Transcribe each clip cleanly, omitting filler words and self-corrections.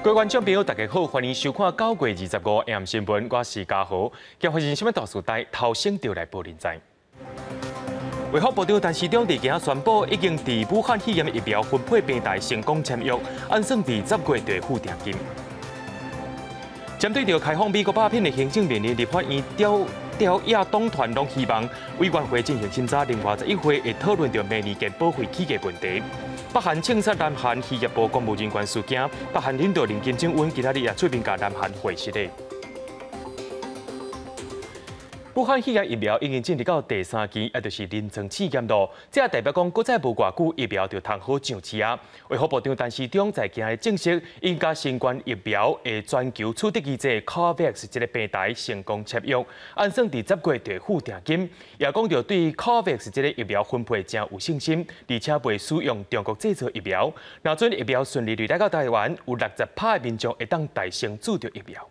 各位觀眾朋友，大家好，歡迎收看9月25 AM 新聞，我是嘉豪。今發生啥物大事代，頭先就來報恁知。衛福部長陳時中佇今仔宣布，已經佇武漢肺炎疫苗分配平台成功簽約，按算佇10月就會付訂金。針對著開放美國鴉片的行政命令，立法院朝朝野黨團攏希望委員會進行審查，另外11會會討論著明年健保費起價問題。北韓銃殺南韓漁業部公務人員事件，北韓領導人金正恩今仔日也出面共南韓回實的。武漢肺炎疫苗已經進入到第三期，也就是臨床試驗咯。這也代表講，閣再無偌久，疫苗就通好上市啊。衛福部長陳時中在今日證實，𪜶佮新冠疫苗的全球取得機制 COVAX 這个平台成功簽約，按算佇10月就會付訂金。也講著對 COVAX 這个疫苗分配誠有信心，而且袂使用中國製造疫苗。若準疫苗順利來到台灣，有60趴的民眾會當代先注著疫苗。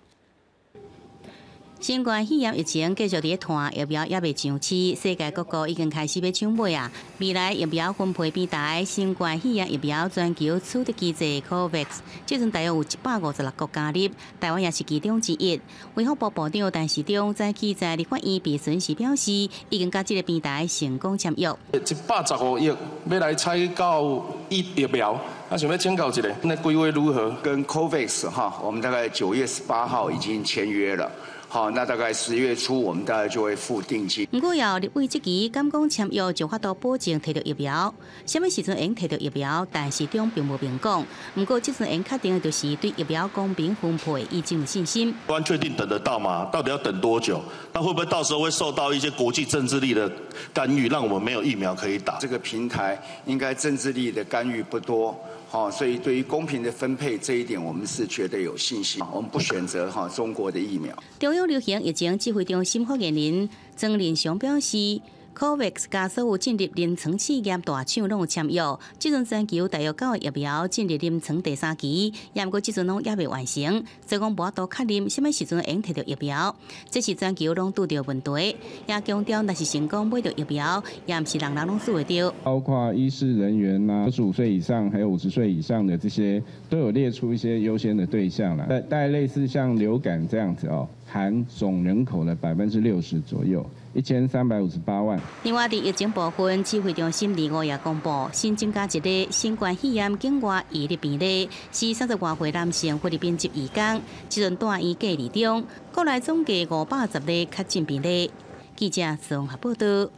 新冠肺炎疫情繼續佇咧拖，疫苗猶未上市，世界各國已經開始欲搶買啊！未來疫苗分配平台，新冠肺炎疫苗全球取得機制 COVAX，這陣大約有156國加入，台灣也是其中之一。衛福部部長陳時中早起在立法院備詢時表示，已經佮這個平台成功簽約。115億欲來採購疫苗，啊，想欲請教一下，那規劃如何？跟 COVAX 哈，我們大概9月18號已經簽約了。好，那大概10月初，我們大概就會付定金。毋過，有立委質疑，敢講簽約就有法度保證提著疫苗？啥物時陣會提著疫苗？陳時中並無明講。毋過，這陣會確定的就是對疫苗公平分配已經有信心。關確定等得到嗎？到底要等多久？那會不會到時候會受到一些國際政治力的干預，讓我們沒有疫苗可以打？這個平台應該政治力的干預不多。好，所以對於公平的分配這一點，我們是絕對有信心。我們不選擇哈中國的疫苗。中央流行疫情指揮中心發言人莊人祥表示，COVAX 佮所有進入臨床試驗大廠攏有簽約，這陣全球大約九个疫苗進入臨床第三期，毋過這陣攏猶未完成，所以講無法度確認啥物時陣會提著疫苗，這是全球攏拄著問題。也強調，若是成功買著疫苗，也毋是人人攏注會著。包括醫事人員啦，65歲以上，還有50歲以上的這些，都有列出一些優先的對象啦。大概類似像流感這樣子哦，含總人口的60%左右。1358萬。另外，佇疫情部分，指揮中心25也公布新增加一例新冠肺炎境外移入病例，是30外歲男性，菲律賓籍移工，這陣蹛院隔離中。國內總計510例確診病例。記者綜合報道。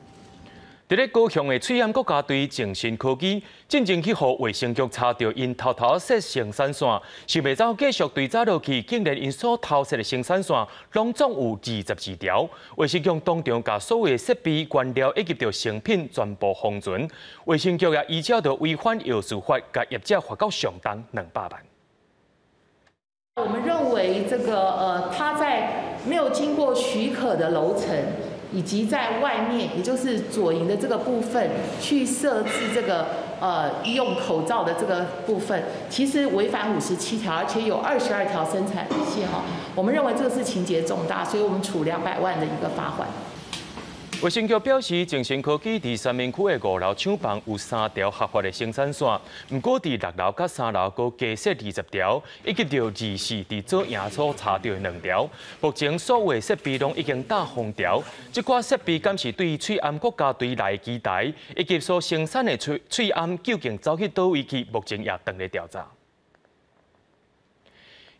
佇咧高雄的喙罨國家隊正新科技，進前去予衛生局查著𪜶偷偷設生產線，想袂走繼續追查落去，竟然𪜶所偷設的生產線攏總有22條。衛生局當場共所有的設備、原料以及著成品全部封存。衛生局也依照著違反藥事法，共業者罰到上重200萬。我們認為這個他在沒有經過許可的樓層，以及在外面，也就是左營的這個部分去設置這個醫用口罩的這個部分，其實違反57條，而且有22條生產線哈。我們認為這個是情節重大，所以我們處200萬的一個罰款。衛生局表示，正新科技佇三民區的五樓廠房有三條合法的生產線，毋過佇六樓佮三樓閣加設20條，以及著二四佇左營所查著的兩條。目前所有的設備攏已經打封條，這寡設備敢是對喙罨國家隊來的機台，以及所生產的喙喙罨究竟走去佗位去，目前也正咧調查。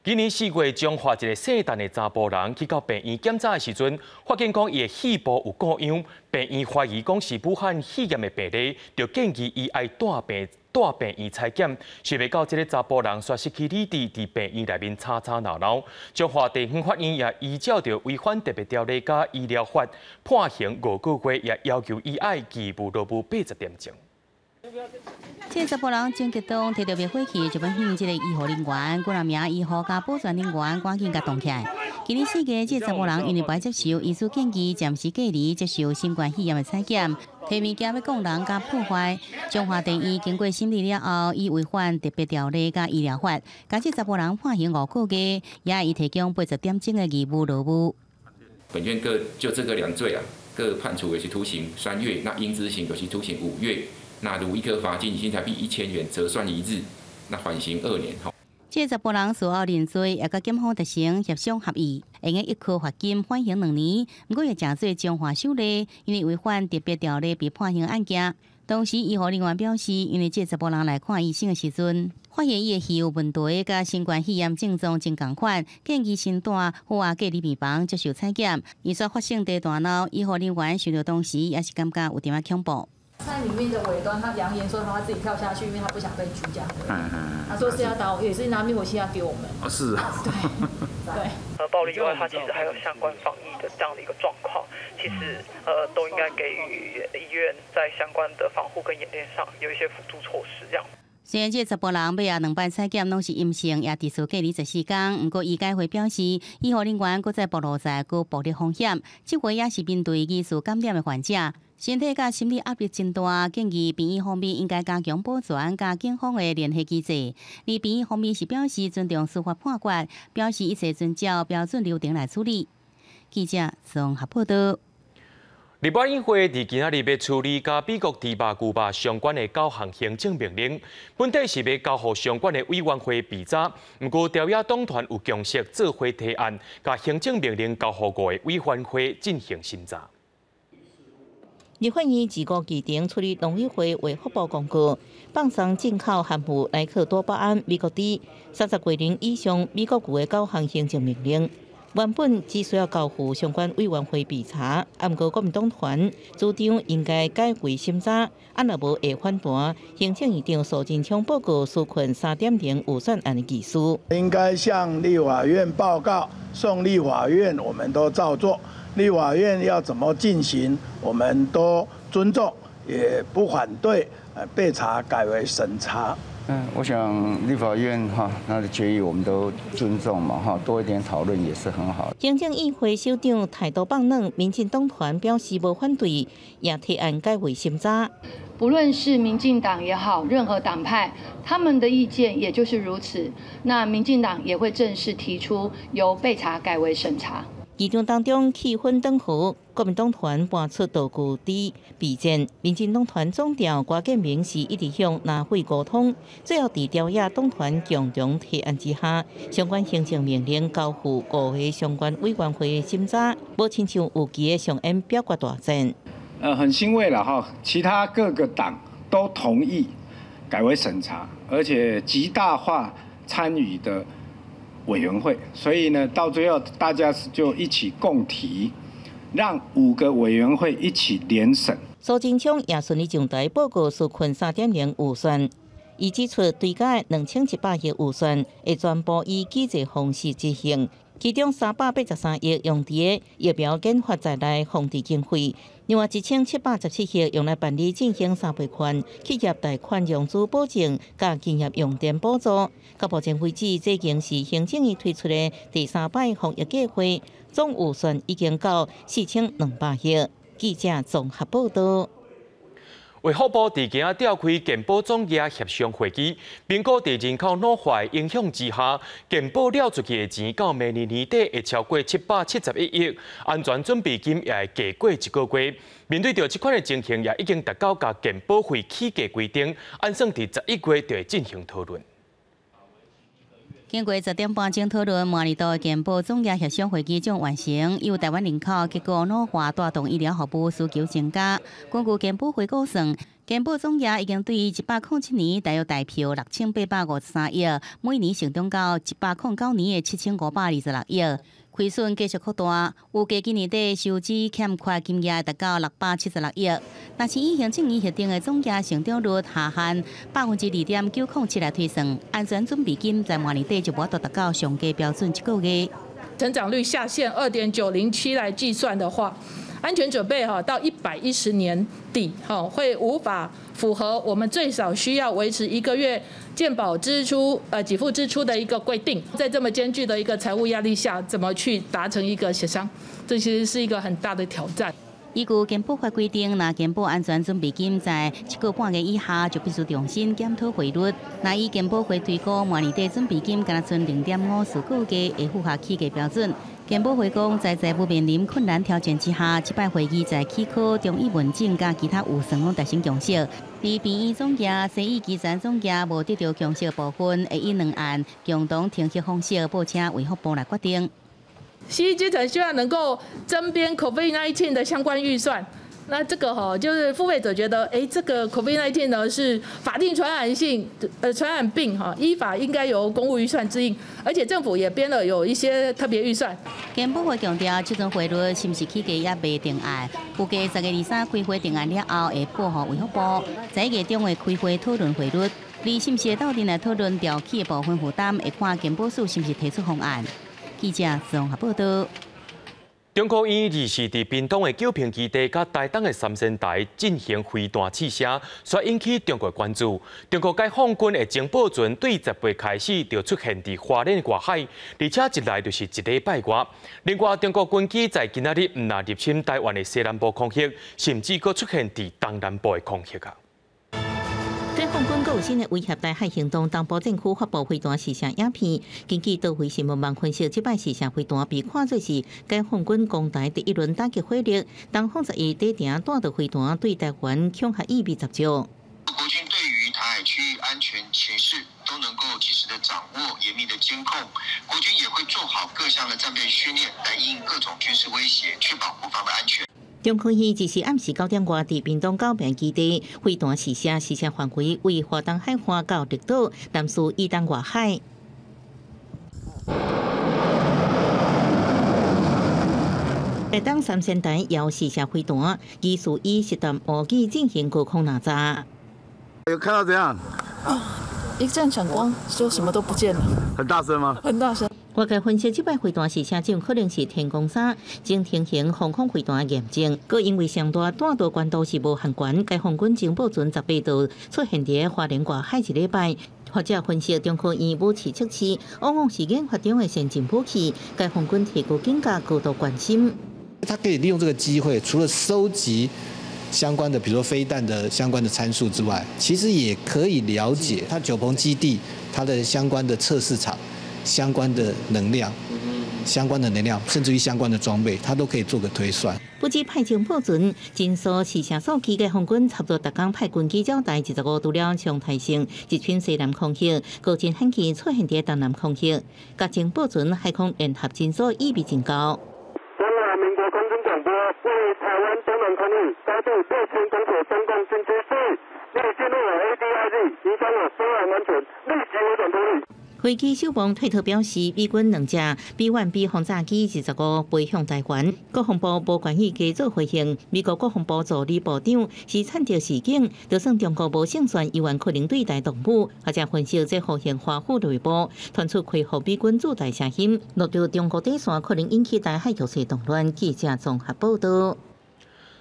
今年4月，彰化一个姓陳的查埔人去到病院檢查的時陣，發現講伊的肺部有潰瘍，病院懷疑講是武漢肺炎的病例，就建議伊愛帶病院採檢。想袂到這个查埔人煞失去理智，佇病院內面吵吵鬧鬧。彰化地方法院也依照著違反特別條例佮醫療法判刑5個月，也要求伊愛義務勞務80點鐘。這個查埔人真激動，提著滅火器就欲向這个醫護人員、幾若名醫護佮保全人員趕緊共擋起來。今年4月，這個查埔人因為無愛接受醫師建議，暫時隔離接受新冠肺炎的採檢，提物件欲摃人佮破壞。彰化地院經過審理了後，以違反特別條例佮醫療法，共這查埔人判刑5個月，也愛伊提供80點鐘的義務勞務。本院各就這個兩罪啊，各判處有期徒刑3月，那應執行有期徒刑5月。那如一科罰金新台幣1000元，折算一日，那緩刑2年。吼。這查埔人事後認罪，也佮檢方達成協商合意，會用一科罰金緩刑2年。毋過會誠做彰化首例，因為違反特別條例被判刑案件。當時醫護人員表示，因為這查埔人來看醫生的時陣，發現伊的耳有問題，佮新冠肺炎症狀真仝款，建議先帶好啊隔離病房接受採檢。伊煞發生第大腦，醫護人員想著當時也是感覺有點仔恐怖。在裡面的尾端，他揚言說他自己跳下去，因為他不想被拘這樣。他說是要打，也是拿滅火器要丟我們。啊，是啊。對對。暴力以外，他其實還有相關防疫的這樣的一個狀況，其實都應該給予醫院在相關的防護跟演練上有一些輔助措施，這樣。雖然這查埔人尾仔兩擺採檢攏是陰性，也持續隔離14天，毋過醫改會表示，醫護人員閣再暴露在高暴力風險，這回也是面對疑似感染的患者，身體佮心理壓力真大，建議病院方面應該加強保全佮警方的聯繫機制。而病院方面是表示尊重司法判決，表示一切遵照標準流程來處理。記者綜合報道。立法院會佇今仔日欲處理佮美國豬肉、牛肉相關的九項行政命令，本底是欲交予相關的委員會備查，毋過朝野黨團有共識做伙提案，共行政命令交予五個委員會進行審查。立法院自五議程處理農委會衛福部公告，放鬆進口含有萊克多巴胺美國豬30多年以上美國牛的九項行政命令。原本只需要交付相關委員會備查，毋過國民黨團主張應該改為審查，啊若無會反彈。行政院長蘇貞昌報告紓困3.0預算案的技術，應該向立法院報告，送立法院，我們都照做。立法院要怎麼進行，我們都尊重，也不反對。備查改為審查。我想立法院哈，他的決議我們都尊重嘛，哈，多一點討論也是很好。行政院會首長態度放軟，民進黨團表示無反對，也提案改為審查。不論是民進黨也好，任何黨派，他們的意見也就是如此。那民進黨也會正式提出由備查改為審查。議場當中氣氛轉和，國民黨團搬出道具豬備戰，民進黨團總召郭建明是一直向藍委溝通，最後佇朝野黨團共同提案之下，相關行政命令交付五個相關委員會審查，無親像預期的上演表決大戰。很欣慰了哈，其他各個黨都同意改為審查，而且極大化參與的委員會，所以呢，到最後大家就一起共提，讓五個委員會一起聯審。蘇貞昌也順利上台報告紓困3.0預算，伊指出追加2100億預算會全部以機制方式執行，其中383億用佇疫苗研發在內防治經費，另外1717億用來辦理振興三倍券、企業貸款融資保證、佮企業用電補助。到目前為止，這已經是行政院推出的第三擺防疫計劃，總預算已經到4200億。記者綜合報道。衛福部佇今仔召開健保總額協商會議，評估佇人口老化的影響之下，健保了出去的錢到明年年底會超過771億，安全準備金也會加過一個月。面對著這款的情形，也已經達到共健保費起價規定，按算佇11月就會進行討論。經過10點半鐘討論，明年度的健保總額協商會議將完成。由台灣人口結構老化帶動醫療服務需求增加。根據健保會估算，健保總額已經對107年大約代票6853億，每年成長到109年的7526億，虧損繼續擴大。預計今年底收支欠缺金額達到676億。但是以行政院核定的總額成長率下限2.907%來推算，安全準備金在明年底就無法度達到上低標準一個月。成長率下限2.907來計算的話，安全準備哈到110年底哈會無法符合我們最少需要維持一個月健保支出給付支出的一個規定，在這麼艱巨的一個財務壓力下，怎麼去達成一個協商？這其實是一個很大的挑戰。依據健保法規定，若健保安全準備金在7個半月以下，就必須重新檢討費率。若以健保會推估，明年底準備金敢若賰0.54個月，會符合起計標準。健保會講，在財務面臨困難挑戰之下，這擺會議在齒科、中醫門診佮其他預算攏達成共識。而病院總額、西醫基層總額無得著共識部分，會以兩案共同程序方式報請衛福部來決定。西醫基層希望能夠增編 COVID-19 的相關預算，那這個哈就是付費者覺得，哎，這個 COVID-19 呢是法定傳染性傳染病哈，依法應該由公務預算支應，而且政府也編了有一些特別預算。健保會強調，這種費率是毋是起價猶未定案，預計10月23開會定案了後，會報予衛福部，11月中會開會討論費率，而是毋是會鬥陣來討論調起的部分負擔，會看健保署是毋是提出方案。記者綜合報道。中科院二是佇屏東的九評基地佮台東的三仙台進行飛彈試射，煞引起中國關注。中國解放軍的情報船對10月開始就出現佇花蓮外海，而且一來就是一禮拜外。另外，中國軍機在今仔日毋但入侵台灣的西南部空域，甚至閣出現佇東南部的空域啊。解放軍閣有新的威脅台海行動，東部戰區發布飛彈試射影片。根據奪回新聞網分析，這擺試射飛彈被看作是解放軍攻台第一輪打擊火力。東風11底定彈道飛彈對台灣恐嚇意味十足。國軍對於台海區域安全情勢都能夠及時的掌握、嚴密的監控。國軍也會做好各項的戰備訓練，來因應各種軍事威脅，確保國防的安全。中科院這是暗時9點外，佇屏東九坪基地飛彈試射，試射範圍為華東海岸到綠島、南勢以東外海。台東三仙台也有試射飛彈，疑似以實彈武器進行高空轰炸。有看到怎樣？啊，一陣閃光就什麼都不見了。很大聲嗎？很大聲。外界分析，這擺飛彈試射種可能是天弓三正進行防空飛彈驗證，閣因為上大彈道高度是無限懸，解放軍情報船18號出現佇花蓮外海一禮拜。學者分析，中科院武器測試往往是研發中的先進武器，解放軍提高警覺，高度關心。他可以利用這個機會，除了收集相關的，比如說飛彈的相關的參數之外，其實也可以了解它九鵬基地它的相關的測試場。相關的能量，相關的能量，甚至於相關的裝備，它都可以做個推算。不止派情報船，偵搜試射數據，解放軍差不多逐工派軍機繞台25除了常態性入侵西南空域，閣真罕見出現佇東南空域，佮情報船海空聯合偵搜意味真高。中華民國空軍廣播，位於台灣東南空域，高度6000公尺，中共軍機注意，欲進入我 ADIZ，影響我飛行安全，立即回轉空域。飛機守望推特表示，美軍兩架 B-1B 轟炸機25飛向台灣，國防部無願意加做回應。美國國防部助理部長是慘著示警，就算中國無勝算，猶原可能對台動武。或者分析，這呼應華府內部傳出恢復美軍駐台聲音，落著中國底線，可能引起台海局勢動亂。記者綜合報道。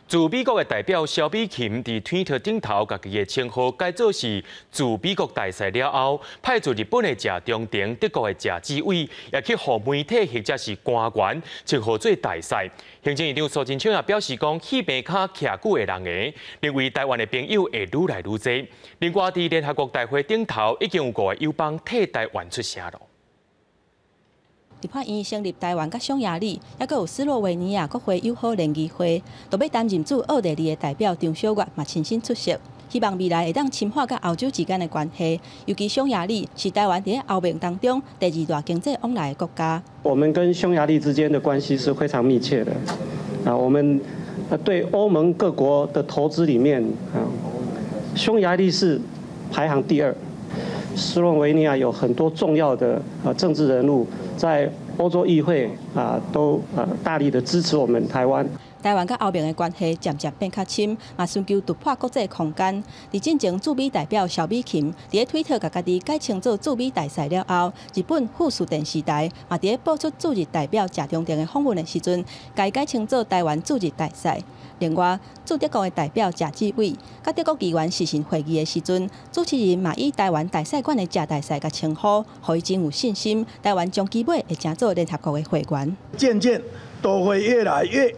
駐美國的代表蕭美琴佇推特頂頭，共家己的稱號改做是駐美國大使了後，派駐日本的謝長廷、德國的謝志偉，也去予媒體或者是官員稱呼做大使。行政院長蘇貞昌也表示講，戲棚跤徛久會人閒，認為台灣的朋友會愈來愈濟。另外，佇聯合國大會頂頭，已經有5個友邦替台灣出聲囉。立法院成立台灣佮匈牙利，猶閣有斯洛維尼亞國會友好聯誼會，都欲擔任駐奧地利的代表張小月嘛親身出席，希望未來會當深化佮歐洲之間的關係。尤其匈牙利是台灣佇歐盟當中第2大經濟往來的國家。我們跟匈牙利之間的關係是非常密切的，啊，我們對歐盟各國的投資裡面，啊，匈牙利是排行第2。斯洛維尼亞有很多重要的政治人物在歐洲議會啊，都大力的支持我們台灣。台灣佮歐盟的關係漸漸變較深，嘛尋求突破國際空間。佇進前駐美代表蕭美琴佇咧推特共家己改稱做駐美大使了後，日本富士電視台嘛佇咧播出駐日代表謝長廷的訪問的時陣，共伊改稱做台灣駐日大使。另外，駐德國的代表謝志偉，佮德國議員視訊會議的時陣，主持人嘛以台灣大使館的謝大使共稱呼，予伊真有信心，台灣長期尾會成做聯合國的會員。漸漸都會越來越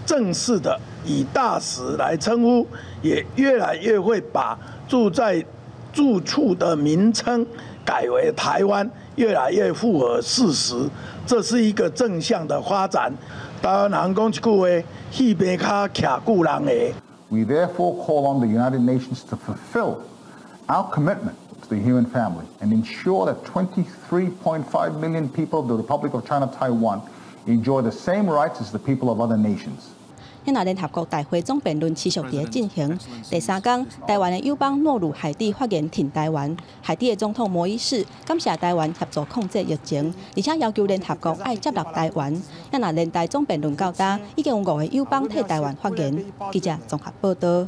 正式的以大使來稱呼，也越來越會把住在住處的名稱改為台灣，越來越符合事實，這是一個正向的發展。台灣人講一句話：戲棚跤徛久人的。 We therefore call on the United Nations to fulfill our commitment to the human family and ensure that 23.5 million people of the Republic of China, Taiwan, enjoy the same rights as the people of other nations. 那聯合國大會總辯論持續佇咧進行。第三工，台灣的友邦諾魯海地發言挺台灣。海地的總統摩伊士感謝台灣協助控制疫情，而且要求聯合國愛接納台灣。那聯大總辯論到今，已經有五个友邦替台灣發言。記者綜合報道。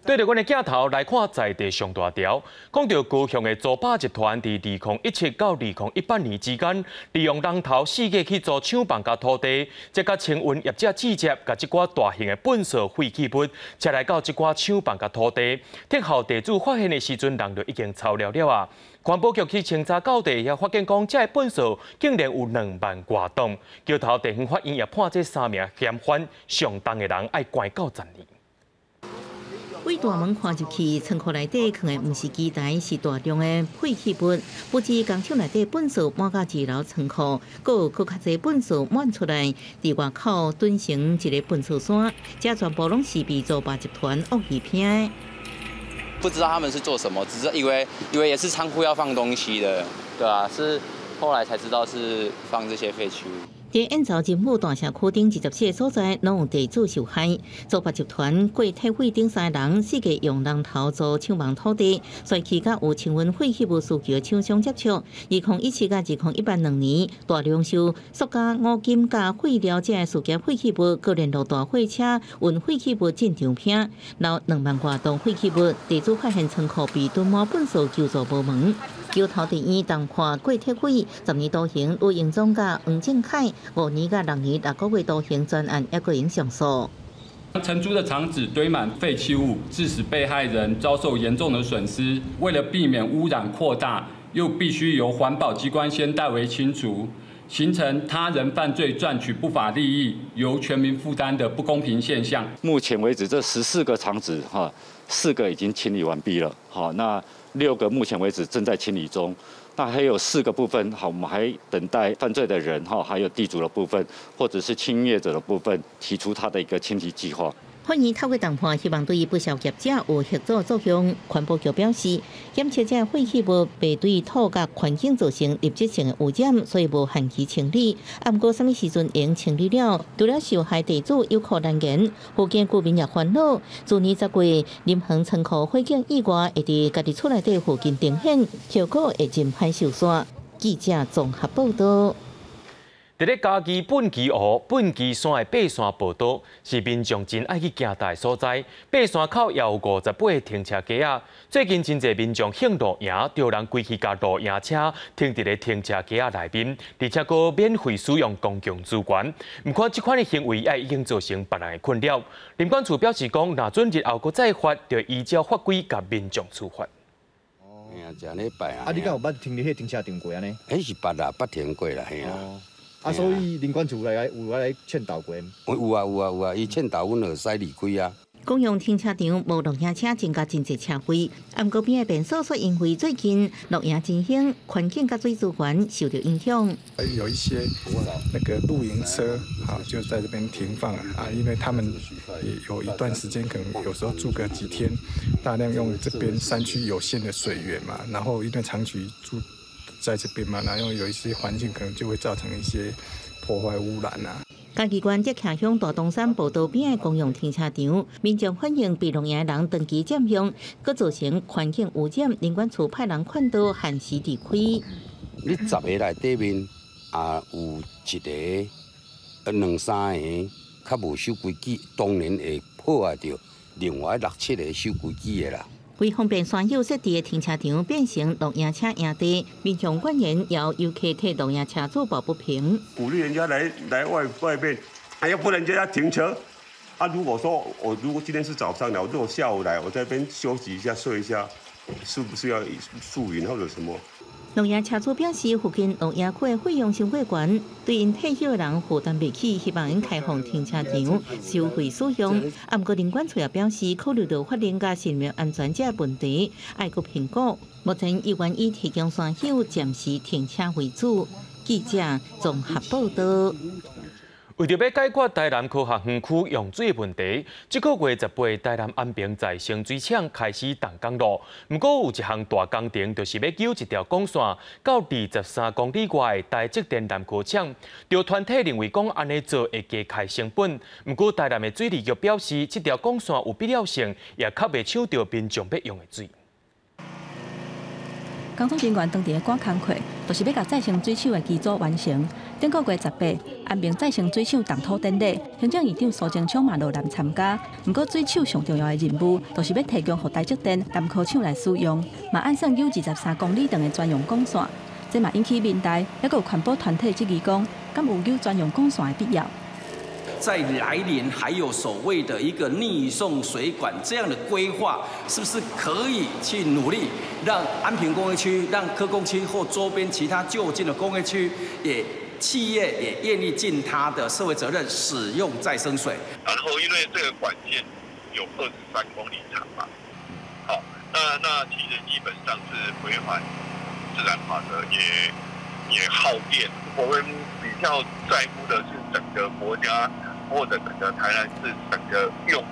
對著阮的鏡頭來看，在地上大條，講著高雄的租霸集團佇2017到2018年之間，利用人頭四界去租廠房佮土地，再佮清運業者直接共這寡大型的糞掃廢棄物，車來到這寡廠房佮土地，天后地主發現的時陣，人就已經抄了了啊！環保局去清查到地，也發現講，這个糞掃竟然有2萬外噸。橋頭地方法院也判這三名嫌犯上重的人愛關到10年。對大門看入去，倉庫內底囥的毋是機台，是大量的廢棄物。不止工廠內底糞掃滿到二樓倉庫，閣有閣較濟糞掃滿出來，佇外口堆成一个糞掃山。這全部攏是被租霸集團惡意拼的。不知道他們是做什麼，只是以為也是倉庫要放東西的，對啊，是後來才知道是放這些廢棄物。佇燕巢仁武大社區頂24个所在，攏有地主受害。租霸集團郭鐵偉等三个人，四界用人頭租廠房土地，隨去佮有清運廢棄物需求的廠商接觸。2017佮2018兩年，大量收塑膠、五金佮廢料這事業廢棄物，閣聯絡大貨車運廢棄物進場拼，留2萬外噸廢棄物。地主發現倉庫被囤滿糞掃，求助無門。橋頭地院重判郭鐵偉10年徒刑，呂英忠佮黃正凱5年佮6年6個月徒刑，全案猶閣會上訴。承租的廠址堆滿廢棄物，致使被害人遭受嚴重的損失。為了避免污染擴大，又必須由環保機關先代為清除，形成他人犯罪賺取不法利益，由全民負擔的不公平現象。目前為止，這14個廠址哈，4個已經清理完畢了。好，那6個目前為止正在清理中。那還有4個部分，好，我們還等待犯罪的人哈，還有地主的部分，或者是侵略者的部分，提出他的一個清理計劃。法院透過談判，希望對於不肖業者有嚇阻作用。環保局表示，檢測這廢棄物袂對土佮環境造成立即性的污染，所以無限期清理。啊，毋過啥物時陣會清理了？除了受害地主有苦難言，附近居民也煩惱。去年10月，林園倉庫火警意外會佇家己厝內底附近重現，後果會真歹收煞。記者綜合報道。佇咧嘉義畚箕湖、畚箕山的爬山步道，是民眾真愛去行踏的所在。爬山口也有58个停車格仔。最近真濟民眾興露營，就有人規氣共露營車停佇咧停車格仔內面，而且閣免費使用公共資源。毋過這款的行為也已經造成別人的困擾。林管處表示講，若准日後閣再發，就依照法規共民眾處罰。嘿啊，誠禮拜啊！啊，你敢有捌停佇彼个停車場過按呢？彼是捌啦，捌停過啦，嘿啊。啊，所以林管處來有來勸導過？有啊有啊有啊，伊勸導阮會使離開啊。公用停車場無露營車，增加真濟車費。毋過邊的便所卻因為最近露營真興，環境佮水資源受著影響。有一些那個露營車，啊，就在這邊停放啊，因為他們有一段時間，可能有時候住個幾天，大量用這邊山區有限的水源嘛，然後因為長期住在這邊嘛，然後有一些環境可能就會造成一些破壞污染啊。嘉義縣竹徛鄉大東山步道邊的公用停車場，民眾反映被露營的人長期佔用，閣造成環境污染。林管處派人勸導，限時離開。你10个內底面也有一个、兩三个較無守規矩，當然會破壞著另外六七个守規矩的啦。為方便山友設置的停車場變成露營車營地，民眾怨言予遊客替露營車主抱不平。鼓勵人家來外面，還要不能叫他停車。啊，如果說我如果今天是早上來，我如果下午來，我在那邊休息一下、睡一下，是不是要宿營或者什麼？農業車主表示，附近農業區的費用傷過懸，對𪜶退休的人負擔袂起，希望𪜶開放停車場收費使用。啊，毋過林管處也表示，考慮到法令佮生命安全這個問題，愛閣評估。目前猶原以提供山丘暫時停車為主。記者綜合報道。為著欲解決台南科學園區用水的問題，這個月18，台南安平再生水廠開始動工咯。毋過有一項大工程，就是欲搝一條管線到23公里外的台積電南科廠。著團體認為講按呢做會加開成本。毋過台南的水利局表示，這條管線有必要性，也較袂搶著民眾欲用的水。工作人員當佇咧趕工課，就是欲共再生水廠的機組完成。頂個月18，安平再生水廠動土典禮，行政院長蘇貞昌嘛落南參加。毋過水廠上重要的任務，就是欲提供予台積電南科廠來使用，嘛按算搝23公里長的專用管線。這嘛引起民代，抑閣有環保團體質疑講，敢有搝專用管線的必要？在來年還有所謂的一個逆送水管這樣的規劃，是不是可以去努力，讓安平工業區、讓科工區或周邊其他就近的工業區，也企業也願意盡他的社會責任，使用再生水。然後因為這個管線有23公里長嘛，好，那其實基本上是違反自然法則，也耗電。我們比較在乎的是整個國家。或者整個台南市整個用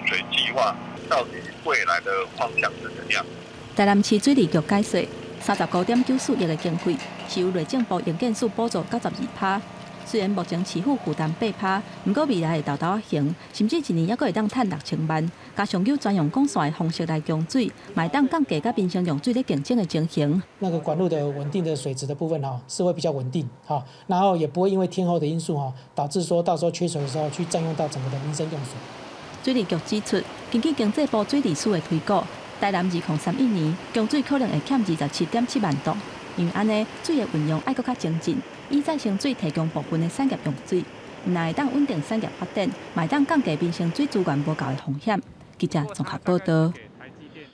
水計劃到底未來的方向是怎樣？台南市水利局解說，35.94億的經費是由內政部營建署補助92%。雖然目前市府負擔8%，毋過未來會沓沓仔還，甚至一年猶閣會當趁6000萬。加上有專用管線的方式來供水，嘛會當降低佮民生用水咧競爭的情形。那個管路的穩定的水質的部分哈，是會比較穩定哈，然後也不會因為天候的因素哈，導致說到時候缺水的時候去佔用到整個的民生用水。水利局指出，根據經濟部水利署的推估，台南2031年供水可能會欠27.7萬噸。因為按呢，水的運用愛閣較精進，以再生水提供部分的產業用水，毋但會當穩定產業發展，嘛會當降低民生水資源無夠的風險。記者綜合報道。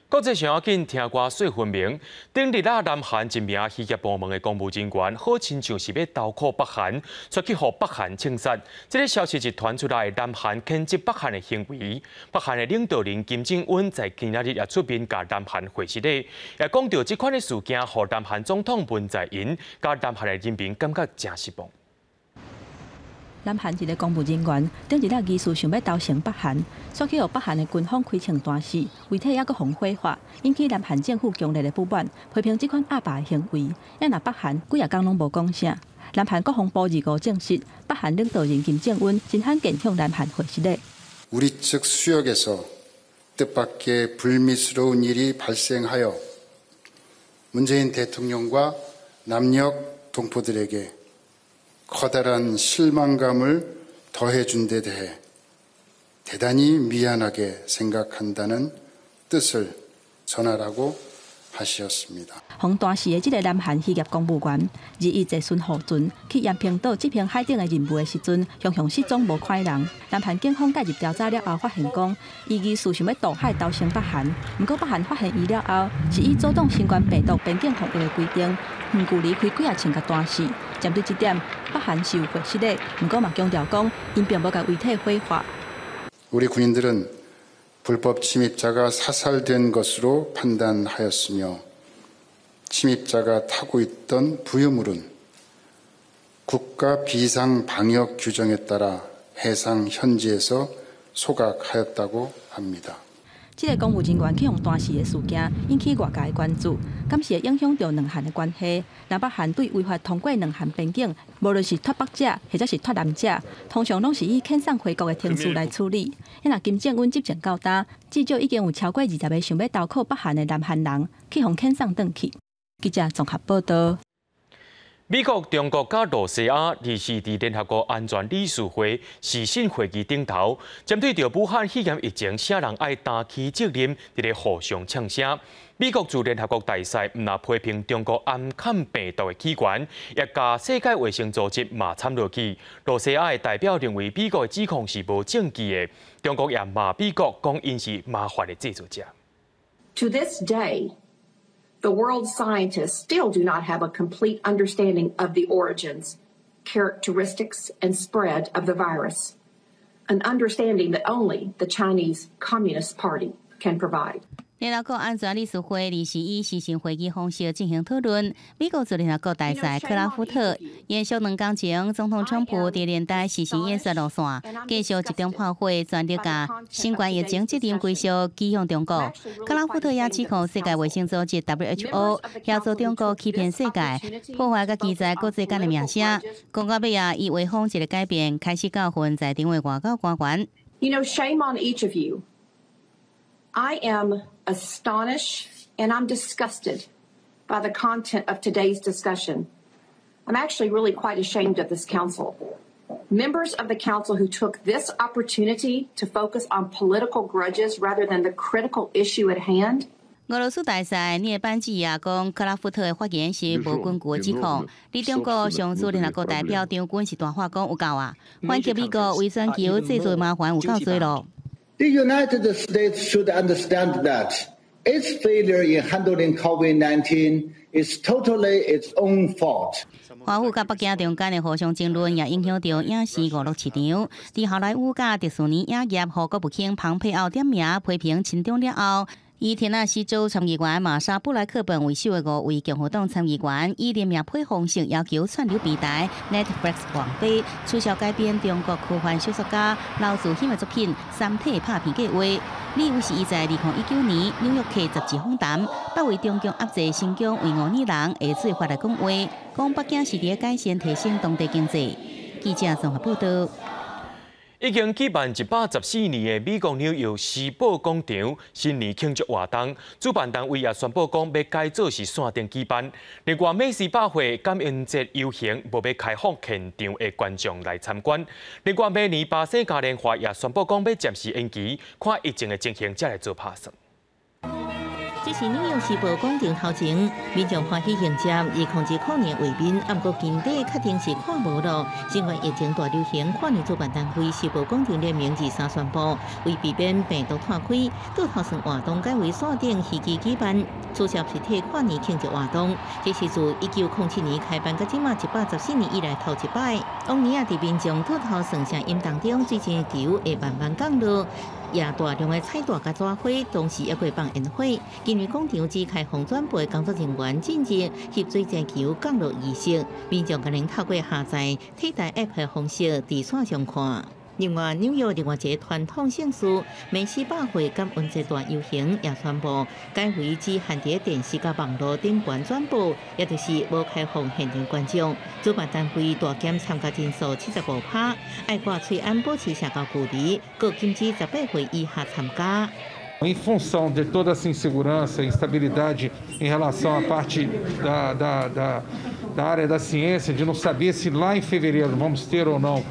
國際上要緊，聽歌說分明。頂日啊，南韓一名漁業部門的公務人員，好親像是欲投靠北韓，煞去予北韓槍殺。這個消息一傳出來，南韓譴責北韓的行為。北韓的領導人金正恩在今仔日也出面共南韓回失禮，也講著這款的事件，予南韓總統文在寅佮南韓的人民感覺誠失望。南韓一个公務人員頂日仔疑似想欲投降北韓，煞去予北韓的軍方開槍彈死，遺體猶閣予火化，引起南韓政府強烈的不滿，批評這款鴨霸的行為。啊若北韓幾仔工攏無講啥。南韓國防部25證實，北韓領導人金正恩真罕見向南韓回失禮。 우리 측 수역에서 뜻밖의 불미스러운 일이 발생하여 문재인 대통령과 남녘 동포들에게 커다란 실망감을 더해준 데 대해 대단히 미안하게 생각한다는 뜻을 전하라고 하셨습니다. 予彈死的這个南韓漁業公務員，21坐巡護船去延坪島執行海頂的任務的時陣，雄雄失蹤無看人。南韓警方介入調查了後，發現講，伊疑似想欲渡海投降北韓。毋過北韓發現伊了後，是以阻擋新冠病毒邊境防疫的規定，遠距離開幾仔槍共彈死。針對這點，北韓是有過失的，毋過嘛強調講，𪜶並無共遺體火化。 우리 군인들은 불법 침입자가 사살된 것으로 판단하였으며 침입자가 타고 있던 부유물은 국가 비상 방역 규정에 따라 해상 현지에서 소각하였다고 합니다. 這个公務人員去予彈死的事件引起外界的關注，敢是會影響著兩韓的關係？南北韓對違法通過兩韓邊境，無論是脫北者或者是脫南者，通常攏是以遣送回國的程序來處理。啊若金正恩執政到今，至少已經有超過20个想欲投靠北韓的南韓人去予遣送轉去。記者綜合報道。美國、中國佮露西亞二四佇聯合國安全理事會視訊會議頂頭，針對著武漢肺炎疫情，啥人愛擔起責任，佇咧互相嗆聲。美國駐聯合國大使毋但批評中國暗崁病毒的起源，也共世界衛生組織罵慘落去。露西亞的代表認為美國的指控是無證據的，中國也罵美國講𪜶是麻煩的製造者。 To this day, The world's scientists still do not have a complete understanding of the origins, characteristics, and spread of the virus, an understanding that only the Chinese Communist Party can provide. 聯合國安全理事會臨時以視訊會議方式進行討論。美國駐聯合國大使克拉夫特延續2工前，總統川普佇連帶視訊演說路線，繼續集中炮火，全力共新冠疫情責任歸屬指向中國。克拉夫特也指控世界衛生組織 WHO 協助中國欺騙世界，破壞佮記載國際間的名聲。講到尾啊，伊話風一个改變，開始教訓在場的外交官員。 You know, shame on each of you. I am astonished and I'm disgusted by the content of today's discussion. I'm actually really quite ashamed of this council. Members of the council who took this opportunity to focus on political grudges rather than the critical issue at hand. 俄羅斯大使涅班茲亞講，克拉夫特的發言是無根據的指控。佇中國常駐聯合國代表張軍是大話講有夠啊，反擊美國為全球製造麻煩有夠濟咯。 The United States should understand that its failure in handling COVID-19 is totally its own fault. 華府佮北京中間的互相爭論，也影響著影視娛樂市場。佇好萊塢佮迪士尼影業，予國務卿龐佩奧點名批評親中了後，以田納西州參議員瑪莎布萊克本為首的五位共和黨參議員，以聯名批方式要求串流平台 Netflix 網飛取消改編中國科幻小說家劉慈欣的作品《三體》拍片計劃。理由是伊在2019年《紐約客》雜誌訪談，北為中共壓制新疆維吾爾人的做法來講話，講北京是佇改善提升當地經濟。記者綜合報導。已經舉辦114年的美國紐約時報廣場新年慶祝活動，主辦單位也宣布講欲改做是線頂舉辦。另外，美西百貨感恩節遊行無欲開放現場的觀眾來參觀。另外，明年巴西嘉年華也宣布講欲暫時延期，看疫情的情形才來做拍算。這是紐約時報廣場頭前，民眾歡喜迎接2020年畫面，毋過近底確定是看無囉。新冠疫情大流行，跨年主辦單位時報廣場聯名23宣布，為避免病毒湠開，倒頭算活動改為線頂虛擬舉辦，取消實體跨年慶祝活動。這是自1907年開辦到這馬114年以來頭一擺。往年啊，佇民眾倒頭算聲音當中，水晶球會慢慢降落。也大量的彩帶佮紙花，同時猶閣會放煙火。今年廣場只開放轉播工作人員進入翕水晶球降落儀式，民眾可能透過下載替代 App 的方式佇線上看。另外，紐約另外一个傳統盛事梅西百貨感恩節大遊行也宣布改為只限佇電視佮網路頂懸轉播，也就是無開放現場觀眾。主辦單位大減參加人數75%，愛掛喙罨保持社交距離，閣禁止18歲以下參加。 Em função de toda essa insegurança, instabilidade em relação à parte da área da ciência, de não saber se lá em fevereiro vamos ter ou não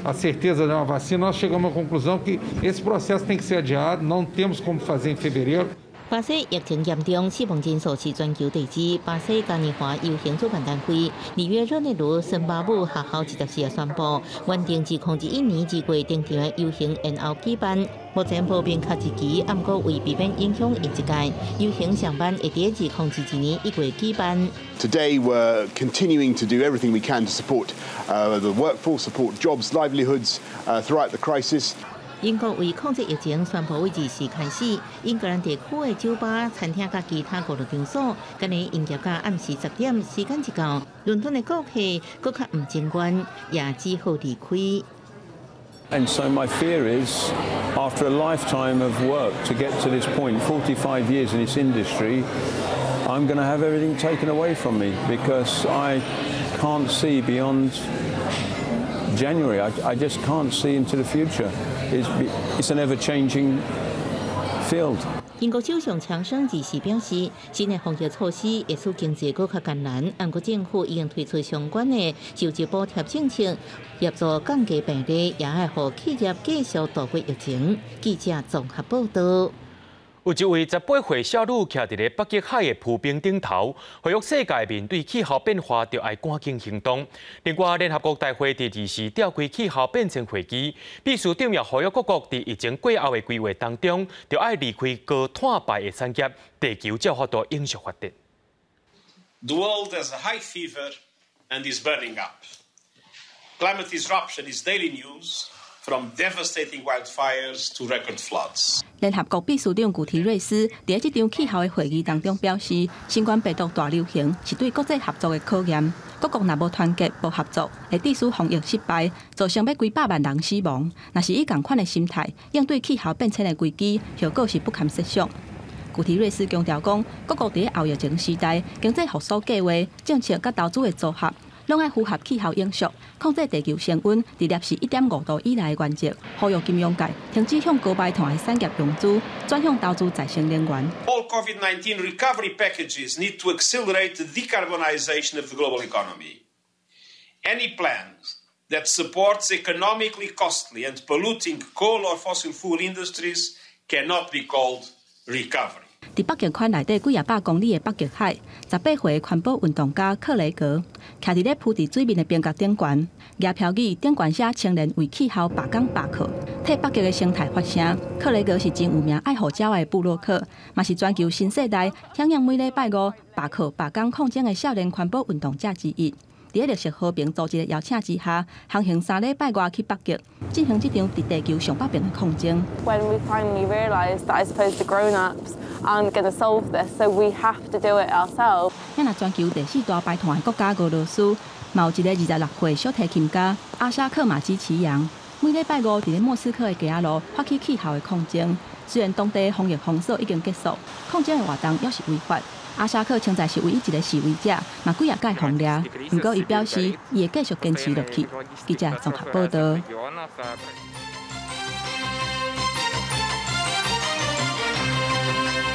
a certeza de uma vacina, nós chegamos à conclusão que esse processo tem que ser adiado, não temos como fazer em fevereiro. 巴西疫情嚴重，死亡人數是全球第二。巴西嘉年華遊行主辦單位里約熱內盧森巴舞學校24日宣布，原定2021年2月登場的遊行延後舉辦。目前無明確日期，毋過為避免影響藝術界，遊行上班會佇2022年1月舉辦。 Today we're continuing to do everything we can to support the workforce, support jobs, livelihoods throughout the crisis. 英國為控制疫情，宣布為24開始，英格蘭地區的酒吧、餐廳佮其他娛樂場所，今日營業到暗時10點。時間一到，倫敦的顧客閣較毋情願，也只好離開。 And so my fear is, after a lifetime of work to get to this point, 45 years in this industry, I'm going to have everything taken away from me because I can't see beyond January. I just can't see into the future. It's an ever-changing field. 英國首相強生24表示，新的防疫措施會使經濟閣較艱難，毋過政府已經推出相關的收入補貼政策，協助降低病例，也會予企業繼續度過疫情。記者綜合報導。有一位18歲少女徛佇咧北極海的浮冰頂頭，呼籲世界面對氣候變化，著愛趕緊行動。另外，聯合國大會佇24召開氣候變遷會議，秘書長也呼籲各國佇疫情過後的規劃當中，著愛離開高碳排的產業，地球才有法度永續發展。The world has a high fever and is burning up. Climate disruption is daily news, from devastating wildfires to record floods. 聯合國秘書長古提瑞斯佇這場氣候的會議當中表示，新冠病毒大流行是對國際合作的考驗。各國若無團結、無合作，會致使防疫失敗，造成欲幾百萬人死亡。若是以仝款的心態應對氣候變遷的危機，後果是不堪設想。古提瑞斯強調講，各國佇後疫情時代，經濟復甦計劃、政策佮投資的組合，攏愛符合氣候永續，控制地球升溫佇攝氏1.5度以內的原則。呼籲金融界停止向高排碳的產業融資，轉向投資再生能源。 All COVID-19 recovery packages need to accelerate the decarbonization of the global economy. Any plan that supports economically costly and polluting coal or fossil fuel industries cannot be called recovery. 佇北極圈內底幾仔百公里的北極海，18歲的環保運動家克雷格，徛佇咧浮佇水面的冰閣頂懸，舉標語頂懸寫青年為氣候罷工罷課，替北極的生態發聲。克雷格是真有名愛護鳥的部落客，嘛是全球新世代響應每禮拜五罷課罷工抗爭的少年環保運動者之一。佇綠色和平組織的邀請之下，航行3禮拜外去北極，進行這場佇地球上北邊的抗爭。 When we finally realised that I suppose the grown-ups aren't going to solve this, so we have to do it ourselves. 若全球第四大排碳的國家俄羅斯，嘛有一个26歲小提琴家阿沙克馬基奇揚，每禮拜五佇咧莫斯科的街仔路發起氣候的抗爭。雖然當地防疫封鎖已經結束，抗爭的活動猶是違法。阿沙克現在是唯一一个示威者，嘛幾仔擺予掠。毋過伊表示，伊會繼續堅持落去。記者綜合報道。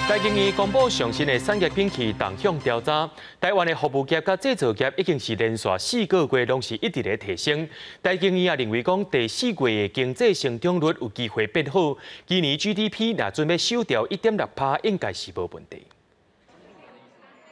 台經院公布上新的產業景氣動向調查，台灣的服務業佮製造業已經是連續4個月攏是一直咧提升。台經院也認為講，第四季的經濟成長率有機會變好，今年 GDP 若準備收掉1.6%，應該是無問題。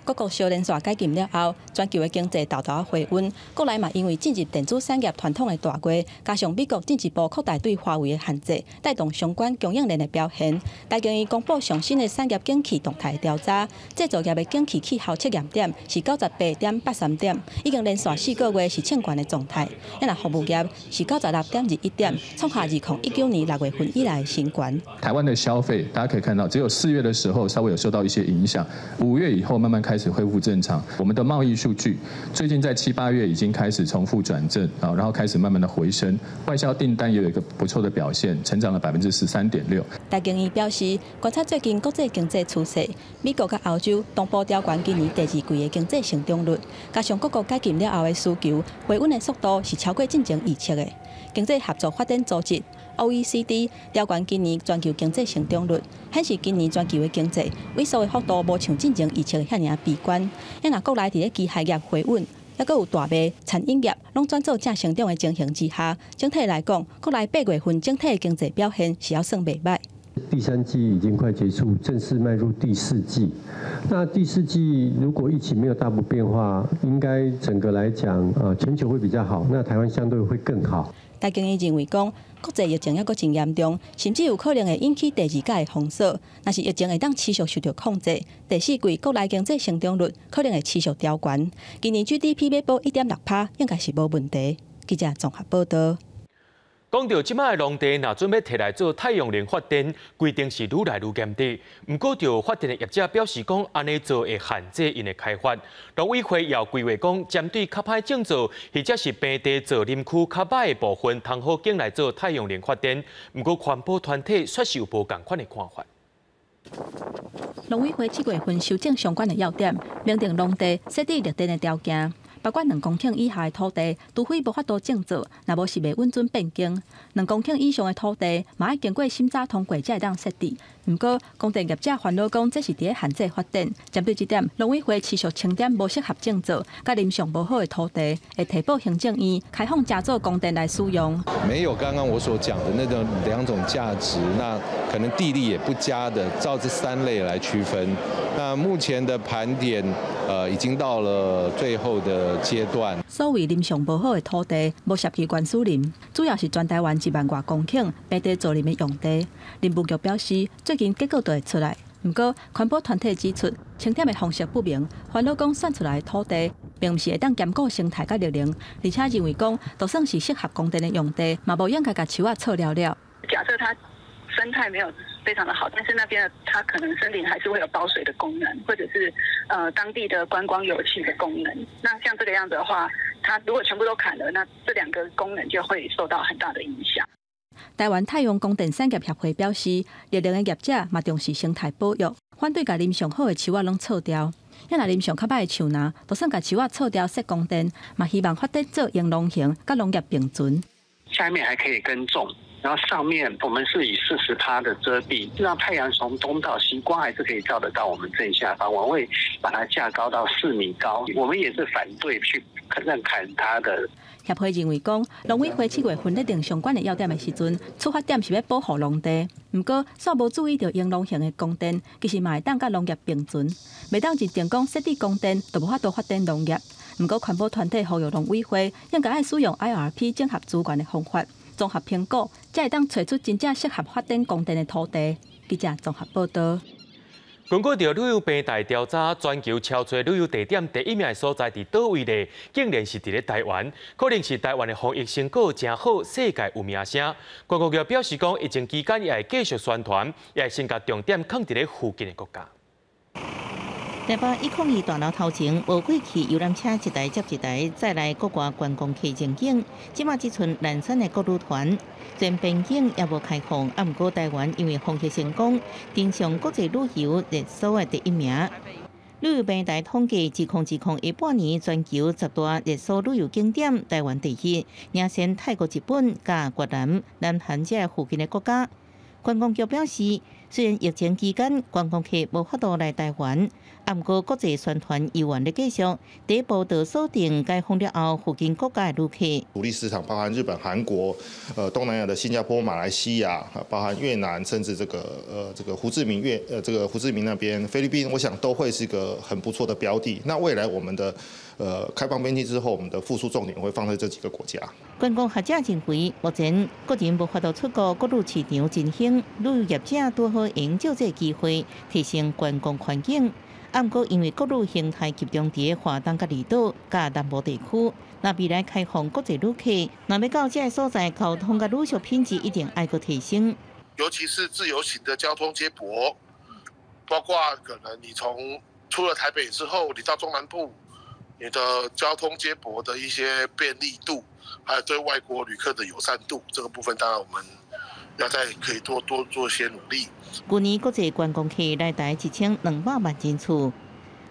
各國相連續解禁了後，全球的經濟沓沓回溫。國內嘛，因為進入電子產業傳統的大月，加上美國進一步擴大對華為的限制，帶動相關供應鏈的表現。台經院公布上新的產業景氣動態調查，製造業的景氣氣候測驗點是98.83點，已經連續4個月是衝懸的狀態。若服務業是96.21點，創下2019年6月份以來的新高。台灣的消費，大家可以看到，只有4月的時候稍微有受到一些影響，5月以後慢慢開始恢復正常。我們的貿易數據最近在7、8月已經開始從負轉正啊，然後開始慢慢的回升，外銷訂單也有一個不錯的表現，成長了13.6%。台經院表示，觀察最近國際經濟趨勢，美國佮歐洲同步調懸今年第二季的經濟成長率，加上各國解禁了後的需求回穩的速度是超過進前預測的。經濟合作發展組織 OECD 調懸今年全球經濟成長率，顯示今年全球的經濟萎縮的幅度無像進前預測遐爾悲觀。若國內佇咧機械業回穩，猶閣有大賣、餐飲業攏轉做正成長的情形之下，整體來講，國內8月份整體的經濟表現是猶算袂䆀。第三季已經快結束，正式邁入第四季。那第四季如果疫情沒有大幅變化，應該整個來講，全球會比較好，那台灣相對會更好。台經院認為講，國際疫情猶閣真嚴重，甚至有可能會引起第二屆的封鎖。若是疫情會當持續受著控制，第四季國內經濟成長率可能會持續調懸。今年 GDP 欲保1.6%，應該是無問題。記者綜合報道。講到這擺的農地，若準備提來做太陽能發電，規定是愈來愈嚴格。毋過，著發電的業者表示講，按呢做會限制𪜶的開發。農委會也規劃講，針對較歹種作，或者是平地造林區較歹的部分，通好揀來做太陽能發電。毋過，環保團體卻是有無仝款的看法。農委會7月份修正相關的要點，明定農地設置綠電的條件。包括2公頃以下的土地，除非無法度種作，若無是袂允准變更。2公頃以上的土地，嘛愛經過審查通過才會當設置。毋過，光電業者煩惱講，這是佇咧限制發展。針對這點，農委會持續清點無適合種作、佮林相無好的土地，會提報行政院開放加做光電來使用。沒有剛剛我所講的那種兩種價值，那可能地利也不佳的，照這三類來區分。那目前的盤點，已經到了最後的階段。所謂林相無好的土地，無涉及原始林，主要是全台灣1萬外公頃平地造林的用地。林務局表示，最近結果就會出來。毋過，環保團體指出，清點的方式不明，煩惱講算出來的土地，並毋是會當兼顧生態佮綠能，而且認為講，就算是適合光電的用地，嘛無應該共樹仔銼了了。假設它生態沒有非常的好，但是那邊它可能森林還是會有保水的功能，或者是當地的觀光遊憩的功能。那像這個樣子的話，它如果全部都砍了，那這兩個功能就會受到很大的影響。台灣太陽光電產業協會表示，綠能的業者嘛重視生態保育，反對共林上好的樹仔攏銼掉。啊若林上較歹的樹林，就算共樹仔銼掉設光電，嘛希望發展做螢農型，佮農業並存。下面還可以耕種，然後上面我們是以40%的遮蔽，讓太陽從東到西光還是可以照得到我們正下方。我會把它架高到4米高，我們也是反對去讓砍它的。協會認為講，農委會7月份咧定相關的要點的時陣，出發點是欲保護農地，毋過煞無注意著螢農型的光電，其實嘛會當佮農業並存，袂當認定講設置光電就無法度發展農業。毋過環保團體呼籲農委會應該愛使用 IRP 整合資源的方法，綜合評估，才會當揣出真正適合發展光電的土地。記者綜合報道。根據著旅遊平台調查，全球超濟旅遊地點第一名的所在佇佗位咧？竟然是佇咧台灣，可能是台灣的防疫成果誠好，世界有名聲。觀光局表示講，疫情期間也會繼續宣傳，也會先共重點放佇咧附近的國家。台北102大樓頭前，無過去遊覽車一台接一台，載來國外觀光客進境。這馬只賰蘭山的國旅團，雖然邊境猶無開放，啊，毋過台灣因為防疫成功，登上國際旅遊熱搜的第一名。旅遊平台統計，2020下半年全球10大熱搜旅遊景點，台灣第一，領先泰國、日本、佮越南、南韓這附近的國家。觀光局表示，雖然疫情期間觀光客無法度來台灣，啊，毋過國際宣傳猶原咧繼續。第一步就鎖定解封了後附近國家的旅客。主力市場包含日本、韓國、東南亞的新加坡、馬來西亞，包含越南，甚至這個胡志明越這個胡志明那邊菲律賓，我想都會是一個很不錯的標的。那未來我們的開放邊境之後，我們的復甦重點會放在這幾個國家。觀光學者認為，目前國人無法度出國，國旅市場真興，旅遊業者拄好用藉這個機會提升觀光環境。啊，毋過因為國旅形態集中佇華東佮離島佮南部地區，若未來開放國際旅客，若欲到這个所在，交通佮旅宿品質一定愛閣提升。尤其是自由行的交通接駁，包括可能你從出了台北之後，你到中南部，你的交通接駁的一些便利度，還有對外國旅客的友善度，這個部分當然我們要再可以多多做一些努力。去年國際觀光客來台1200萬人次，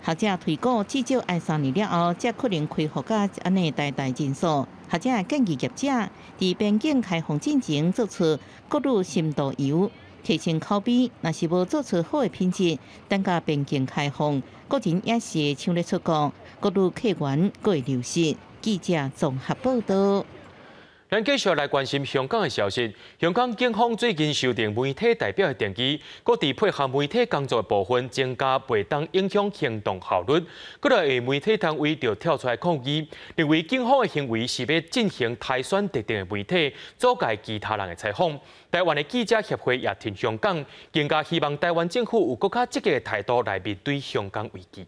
學者推估至少愛3年了後，才可能恢復到按呢大大人數。學者建議業者佇邊境開放進前做出國旅深度遊，提升口碑。若是無做出好的品質，等到邊境開放，國人也是會搶咧出國，國旅客源閣會流失。記者綜合報道。咱繼續來關心香港的消息。香港警方最近修訂媒體代表的定義，閣佇配合媒體工作的部分增加袂當影響行動效率。閣來媒體單位就跳出來抗議，認為警方的行為是欲進行篩選特定的媒體，阻礙其他人的採訪。台灣的記者協會也挺香港，更加希望台灣政府有閣較積極的態度來面對香港危機。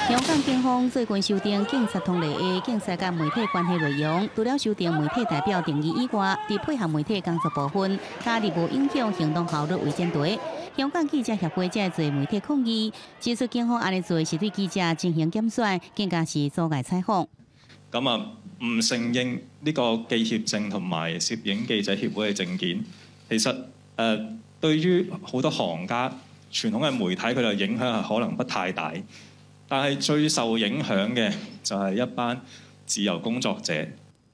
香港警方最近修訂警察通例的警察佮媒體關係內容，除了修訂媒體代表定義以外，佇配合媒體工作部分，加入無影響行動效率為前提。香港記者協會這濟媒體抗議，指出警方按呢做是對記者進行檢選，更加是阻礙採訪。咁啊，唔承認呢個記協證同埋攝影記者協會嘅證件，其實對於好多行家傳統嘅媒體，佢哋影響係可能不太大。但係最受影響嘅就係一班自由工作者。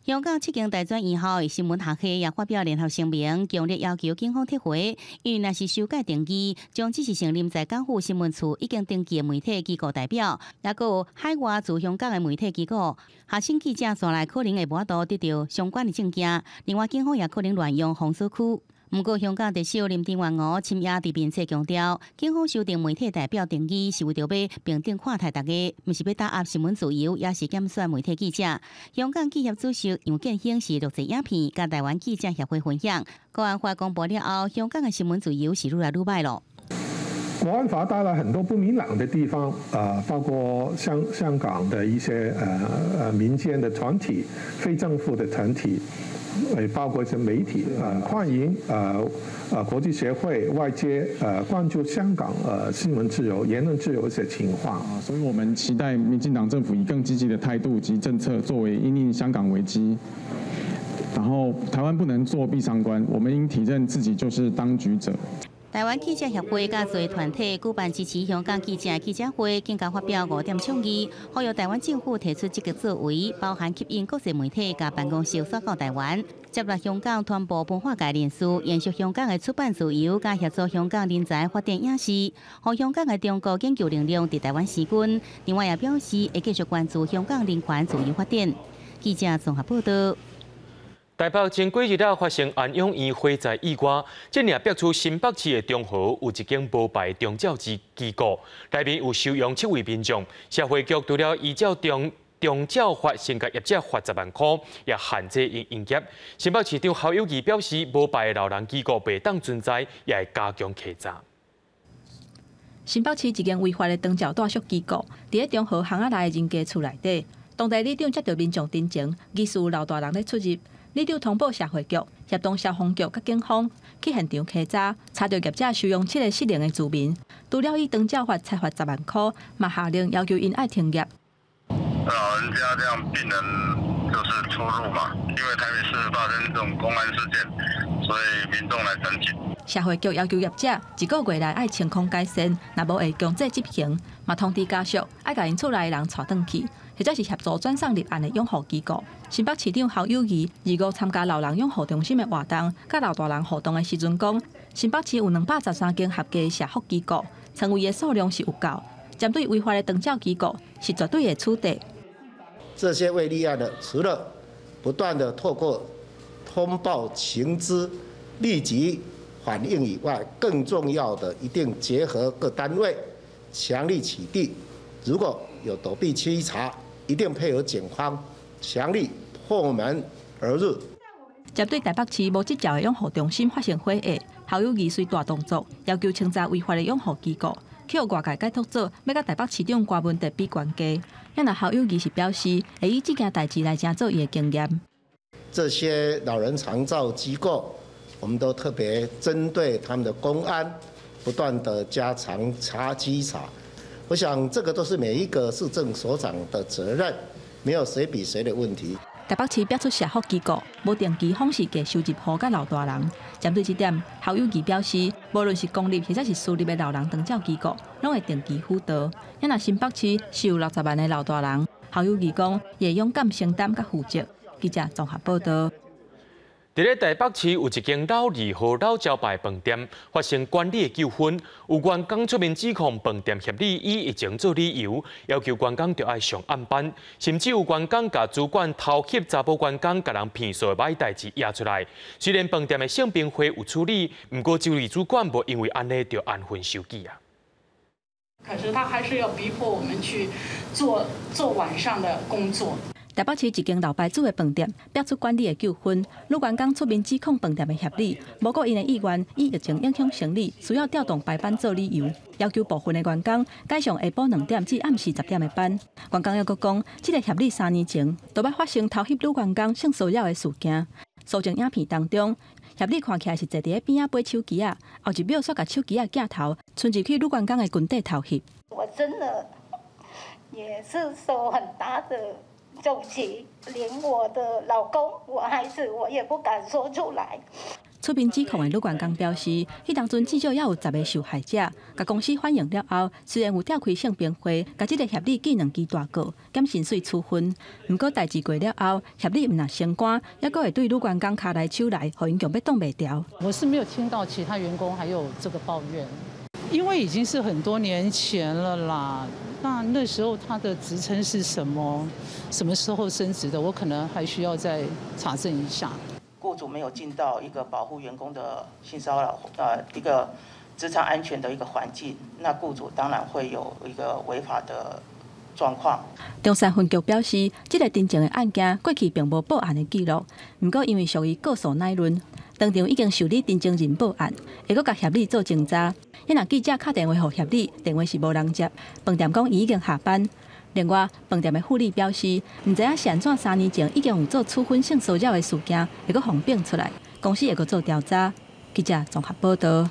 香港七間大專院校的新聞學系也發表聯合聲明，強烈要求警方撤回。因為若是修改定義，將只是承認在港府新聞處已經登記的媒體機構代表，抑閣有海外駐香港的媒體機構，學生記者煞來可能會無法度得著相關的證件。另外，警方也可能亂用封鎖區。毋過，香港特首林鄭月娥深夜佇面冊強調，警方修訂媒體代表定義是為著欲平等看待大家，毋是欲打壓新聞自由，也是檢選媒體記者。香港記協主席楊建興是錄製影片，佮台灣記者協會分享。國安法公布了後，香港的新聞自由是愈來愈䆀囉。國安法帶來很多不明朗的地方，包括香港的一些民間的團體、非政府的團體，包括一些媒體，歡迎國際社會外界關注香港新聞自由、言論自由一些情況。所以我們期待民進黨政府以更積極的態度及政策作為因應香港危機。然後台灣不能做壁上觀，我們應體認自己就是當局者。台灣記者協會佮濟團體舉辦支持香港記者記者會，更加發表五點倡議，呼籲台灣政府提出積極作為，包含吸引國際媒體共辦公室徙到台灣，接納香港傳播文化界人士，延續香港的出版自由，佮協助香港人才發展影視，予香港的中國研究力量佇台灣生根。另外也表示會繼續關注香港人權自由發展。記者綜合報道。台北前幾日仔發生安養院火災意外，這領逼出新北市的中和有一間無牌長照機構，內面有收容七位民眾。社會局除了依照長照法先共業者罰10萬箍，也限制𪜶營業。新北市長侯友宜表示，無牌的老人機構袂當存在，也會加強稽查。新北市一間違法的長照住宿機構，佇咧中和巷仔內的人家厝內底，當地里長接到民眾陳情，疑似有老大人咧出入。里長通報社會局，協同消防局佮警方去現場稽查，查著業者收容七个失能的住民，除了依長照法裁罰10萬箍，嘛下令要求𪜶愛停業。老人家這樣病人就是出入嘛，因為台北市發生這種工安事件，所以民眾來申請。社會局要求業者一個月內愛清空改善，若無會強制執行，嘛通知家屬愛共𪜶厝內的人帶轉去，或者是協助轉送入案的養護機構。新北市長侯友宜二五參加老人養護中心的活動，佮老大人互動的時陣講，新北市有213間合格的社福機構，床位的數量是有夠，針對違法的長照機構是絕對會取締。這些未立案的，除了不斷的透過通報情資立即反應以外，更重要的一定結合各單位強力取締。如果有躲避稽查，一定配合警方強力破門而入。針對台北市無執照的養護中心發生火災，侯友宜隨大動作要求清查違法的養護機構，去予外界解讀做欲佮台北市長柯文哲比懸低。啊，侯友宜是表示會以這件代誌來成做伊的經驗。這些老人長照機構，我們都特別針對他們的工安，不斷的加強查稽查。我想這個都是每一個市政所長的責任，沒有誰比誰的問題。台北市逼出社福機構無定期訪視過收入戶佮老大人，針對這點，侯友宜表示，無論是公立或者是私立的老人長照機構，攏會定期輔導。啊，新北市是有60萬的老大人，侯友宜講，會勇敢承擔佮負責。記者綜合報道。佇咧台北市有一間老字號老招牌飯店發生管理的糾紛，有員工出面指控飯店協理以疫情做理由，要求員工著愛上暗班，甚至有員工共主管偷翕查某員工共人騙數的䆀代誌掖出來。雖然飯店的性平會有處理，毋過這位主管無因為按呢就安分守己啊。可是他還是要逼迫我們去做晚上的工作。台北市一間老牌子的飯店，爆出管理的糾紛，女員工出面指控飯店的協理，無顧𪜶的意願，以疫情影響生理，需要調動排班做理由，要求部分的員工改上下晡2點至暗時10點的班。員工猶閣講，這個協理3年前就捌發生偷翕女員工性騷擾的事件。搜證影片當中，協理看起來是坐佇咧邊仔掰手機仔，後一秒煞共手機仔鏡頭伸入去女員工的裙底偷翕。我真的也是受很大的衝擊，連我的老公、我孩子，我也不敢說出來。出面指控的女員工表示，彼當陣至少也有10个受害者，共公司反映了後，雖然有召開性平會，共這个協理記兩支大過，減薪水處分。毋過代誌過了後，協理毋但升官，猶閣會對女員工跤來手來，予𪜶強欲擋袂牢。我是沒有聽到其他員工還有這個抱怨，因為已經是很多年前了啦。那時候他的職稱是什麼？什麼時候升職的？我可能還需要再查證一下。雇主沒有盡到一個保護員工的性騷擾，一個職場安全的一個環境，那雇主當然會有一個違法的狀況。中山分局表示，這个陳情的案件過去並無報案的記錄，毋過因為屬於告訴乃論，當場已經受理陳情人報案，會閣共協理做偵查。彼若記者敲電話予協理，電話是無人接。飯店講伊已經下班。另外，飯店的副理表示，毋知影是按怎3年前已經有做處分性騷擾的事件，會閣放變出來，公司會閣做調查。記者綜合報道。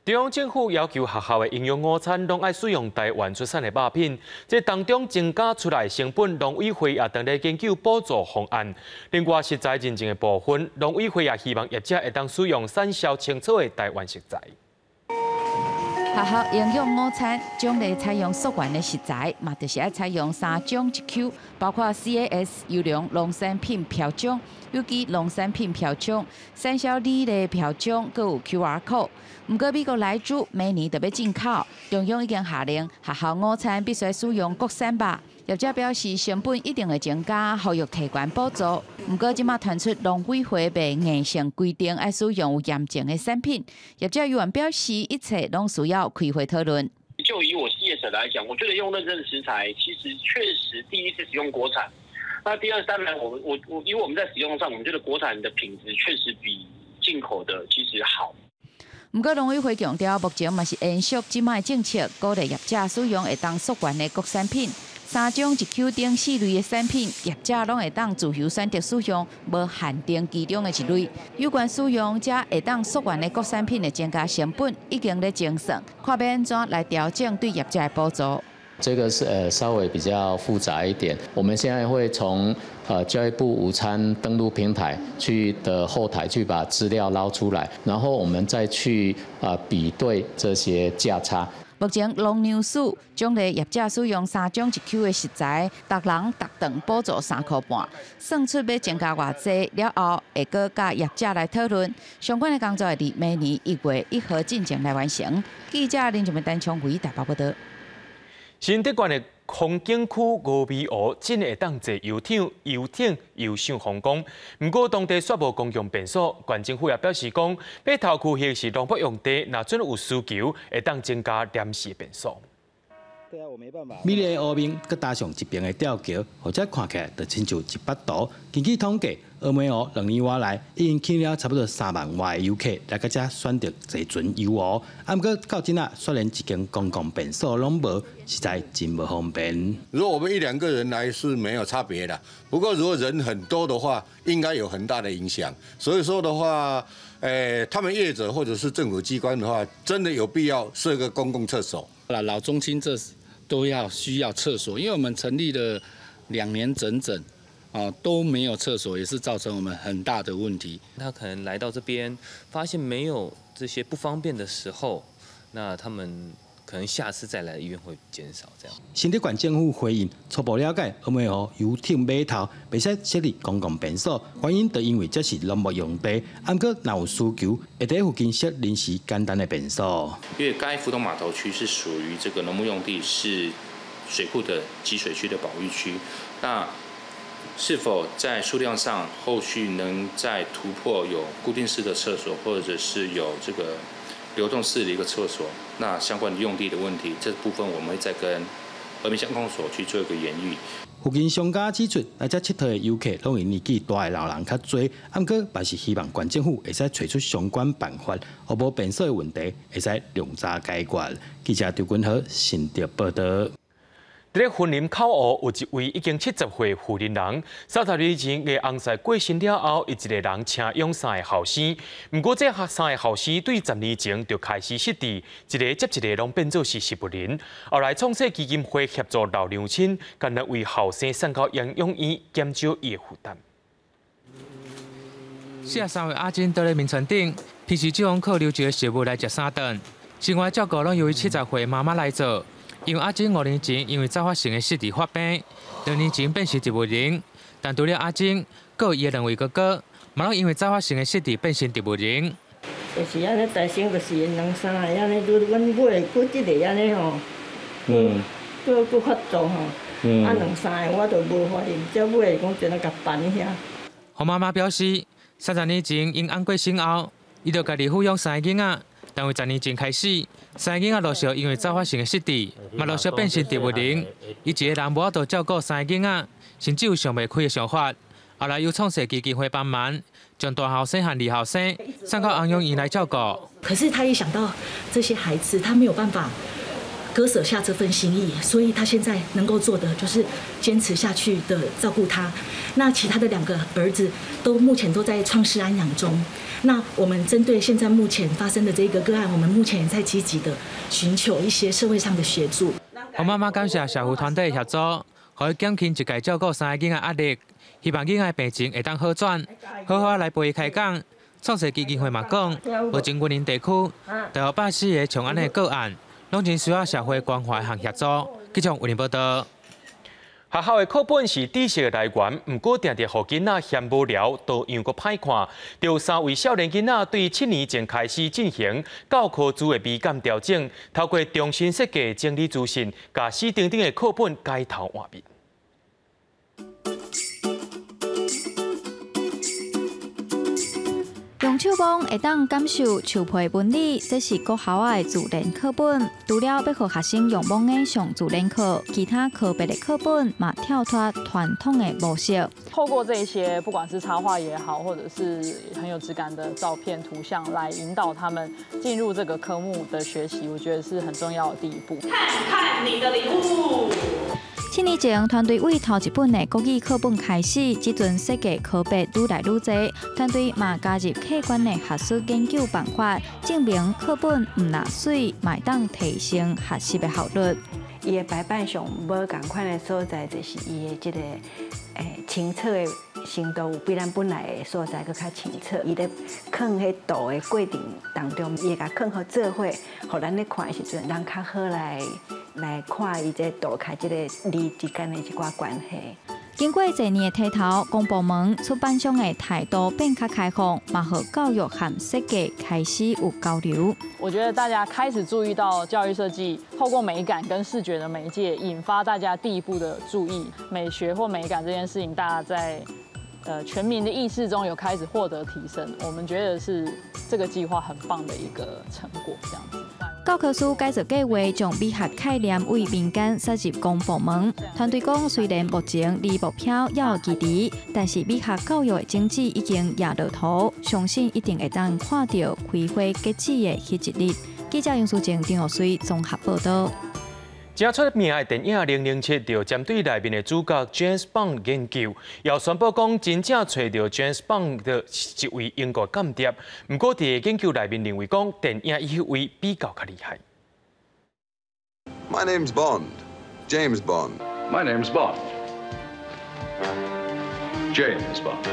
中央政府要求學校的營養午餐攏愛使用台灣出產的肉品，這當中增加出來成本，農委會也正咧研究補助方案。另外，食材認證的部分，農委會也希望業者會當使用產銷清楚的台灣食材。學校營養午餐獎勵採用溯源的食材，嘛就是愛採用三獎一 Q，包括 CAS 優良農產品標章、有機農產品標章、產銷履歷標章，閣有 QR code。毋過美國萊豬明年就欲進口，中央已經下令學校午餐必須使用國產肉。業者表示成本一定會增加，呼籲提懸補助。毋過這馬傳出農委會袂硬性規定愛使用有驗證的產品。業者委員表示，一切攏需要開會討論。就以我事業者來講，我覺得用認證食材，其實確實第一是使用國產。那第二，當然我我我，因為我們在使用上，我們覺得國產的品質確實比進口的其實好。毋過農委會強調，目前嘛是延續這擺政策，鼓勵業者使用會當溯源的國產品。三獎一 Q 等四類的產品，業者攏會當自由選擇使用，無限定其中的一類。有關使用這會當溯源的國產品的增加成本，已經咧精算，看欲按怎來調整對業者的補助。這個是稍微比較複雜一點，我們現在會從教育部午餐登錄平台去的後台去把資料撈出來，然後我們再去比對這些價差。目前農糧署獎勵業者使用三獎一 Q 的食材，逐人逐頓補助3塊半，算出欲增加偌濟了後，會閣佮業者來討論相關的工作，會佇明年1月1號進前來完成。記者林俊文、陳昌偉台北報導。新竹縣的風景區峨眉湖真會當坐遊艇、遊艇遊賞風光，毋過當地煞無公共便所。縣政府也表示講，碼頭區域是農業用地，若準有需求，會當增加臨時便所。美麗的湖面，閣搭上一邊的吊橋，予這看起來就親像一幅圖。根據統計，峨眉湖兩年外來已經吸引了差不多3萬外的遊客來到這選擇坐船遊湖。啊，毋過到這仔，煞連一間公共便所攏無，實在真無方便。如果我們一兩個人來是沒有差別的，不過如果人很多的話，應該有很大的影響。所以說的話，他們業者或者是政府機關的話，真的有必要設個公共廁所。老中青這都要需要廁所，因為我們成立了2年整整，都沒有廁所，也是造成我們很大的問題。他可能來到這邊，發現沒有這些不方便的時候，那他們可能下次再來意願會減少。這樣。新竹縣政府回應，初步了解，峨眉湖遊艇碼頭袂使設立公共便所，原因就因為這是農業用地，毋過若有需求，會佇附近設臨時簡單的便所。因為該浮動碼頭區是屬於這個農牧用地，是水庫的集水區的保育區，那是否在數量上後續能再突破有固定式的廁所，或者是有這個流動式的一個廁所，那相關的用地的問題，這部分我們會再跟和平鄉公所去做一個研議。附近商家指出，來這𨑨迌的遊客攏是年紀大的老人較濟，毋過嘛是希望縣政府會使揣出相關辦法，予無便所的問題會使量早解決。記者張君豪新竹報導。佇咧雲林口湖有一位已經70歲婦人人，30年前伊翁婿過身了後，伊一个人請養3个後生。毋過這3个後生對10年前就開始失智，一个接一个攏變做是植物人。後來創世基金會協助老娘親，干焦為後生送到養養院，減少伊的負擔。43歲阿珍佇咧眠床頂，平時只用靠留一个食物來食3頓，生活照顧攏由伊70歲媽媽來做。因為阿珍5年前因為早發性的失智發病，2年前變成植物人。但除了阿珍，閣有伊的2位哥哥，嘛攏因為早發性的失智變成植物人。就是按呢，大聲就是𪜶兩三個按呢，愈阮尾閣一个按呢吼，閣發作吼，啊兩三个我就無法啉，才尾講怎啊共辦遐。洪媽媽表示，30年前𪜶翁過身後，伊就家己撫養3个囡仔。但為10年前開始，3个囡仔陸續因為早發性的失智，嘛陸續變成植物人。伊一个人無法度照顧3个囡仔，甚至有想袂開的想法。後來由創世基金會幫忙，將大後生和二後生送到安養院來照顧。可是他一想到這些孩子，他沒有辦法割捨下這份心意，所以他現在能夠做的就是堅持下去的照顧他。那其他的兩個兒子都目前都在創世安養中。那我們針對現在目前發生的這個個案，我們目前也在積極的尋求一些社會上的協助。黃媽媽感謝社福團體協助，予伊減輕一家照顧三个囡仔壓力，希望囡仔病情會當好轉，好好來陪伊開講。創世基金會嘛講，目前雲林地區大約140個像按呢個案，攏真需要社會關懷和協助。記者雲林報道。學校的課本是知識的來源，毋過定定予囡仔嫌無聊，多樣閣歹看。就三位少年囡仔對7年前開始進行教科書的美感調整，透過重新設計、整理資訊，共死釘釘的課本改頭換面。用手摸會當感受樹皮紋理，這是國校仔的自然課本。除了欲予學生用摸的上自然課，其他科別的課本嘛跳脫傳統的模式。透過這些，不管是插畫也好，或者是很有質感的照片、圖像，來引導他們進入這個科目的學習，我覺得是很重要的第一步。看看你的禮物。7年前，團隊為頭一本的國語課本開始，這陣設計科別愈來愈濟，團隊嘛加入客觀的學術研究辦法，證明課本毋若媠，嘛會當提升學習的效率。伊的白板上無仝款的所在，就是伊的這个清澈的程度，有比咱本來的所在閣較清澈。伊咧囥彼圖的過程當中，伊會共囥予做伙，予咱咧看的時陣，咱較好來看伊這圖佮這个字之間的一寡關係。經過濟年的提頭，公部門出版商的態度變較開放，嘛予教育和設計開始有交流。我覺得大家開始注意到教育設計，透過美感跟視覺的媒介，引發大家第一步的注意。美學或美感這件事情，大家在全民的意識中有開始獲得提升。我們覺得是這個計劃很棒的一個成果，這樣子。教科書改造計劃將美學概念為民間設入公部門。團隊講，雖然目前離目標猶有距離，但是美學教育的種子已經壓落土，相信一定會當看到開花結籽的彼一日。記者楊淑靜、張玉水綜合報道。真出名的電影《007》就針對內面的主角 James Bond 研究，又宣布講真正揣著 James Bond 的一位英國間諜。毋過佇研究內面認為講，電影彼位比較較厲害。 My name's Bond, James Bond. My name's Bond, James Bond.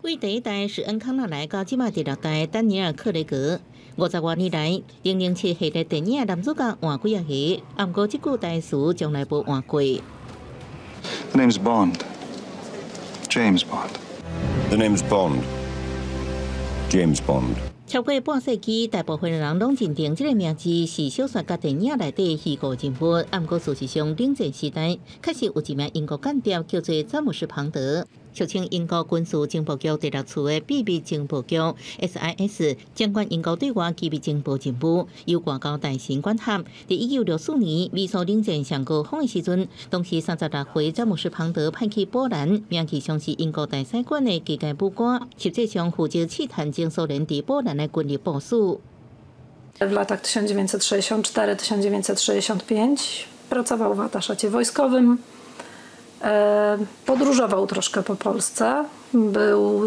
為第一代史恩康納萊到這馬第六代丹尼爾克雷格。50外年來，007系列電影男主角換幾仔个，毋過這句台詞從來無換過。 The name's Bond, James Bond. The name's Bond, James Bond. 超過半世紀，大部分人攏認定這个名字是小說佮電影內底虛構人物。毋過事實上，冷戰時代確實有一名英國間諜叫做詹姆斯·龐德。俗稱英國軍事情報局第六處的秘密情報局 SIS，掌管英國對外機密情報任務，由外交大臣管轄。佇1964年，美蘇冷戰上高峰的時陣，當時36歲詹姆斯·龐德派去波蘭，名義上是英國大使館的機械武官，實際上負責試探前蘇聯佇波蘭的軍力部署。 W latach 1964-1965 pracował w ataszacie wojskowym. Podróżował troszkę po Polsce. Był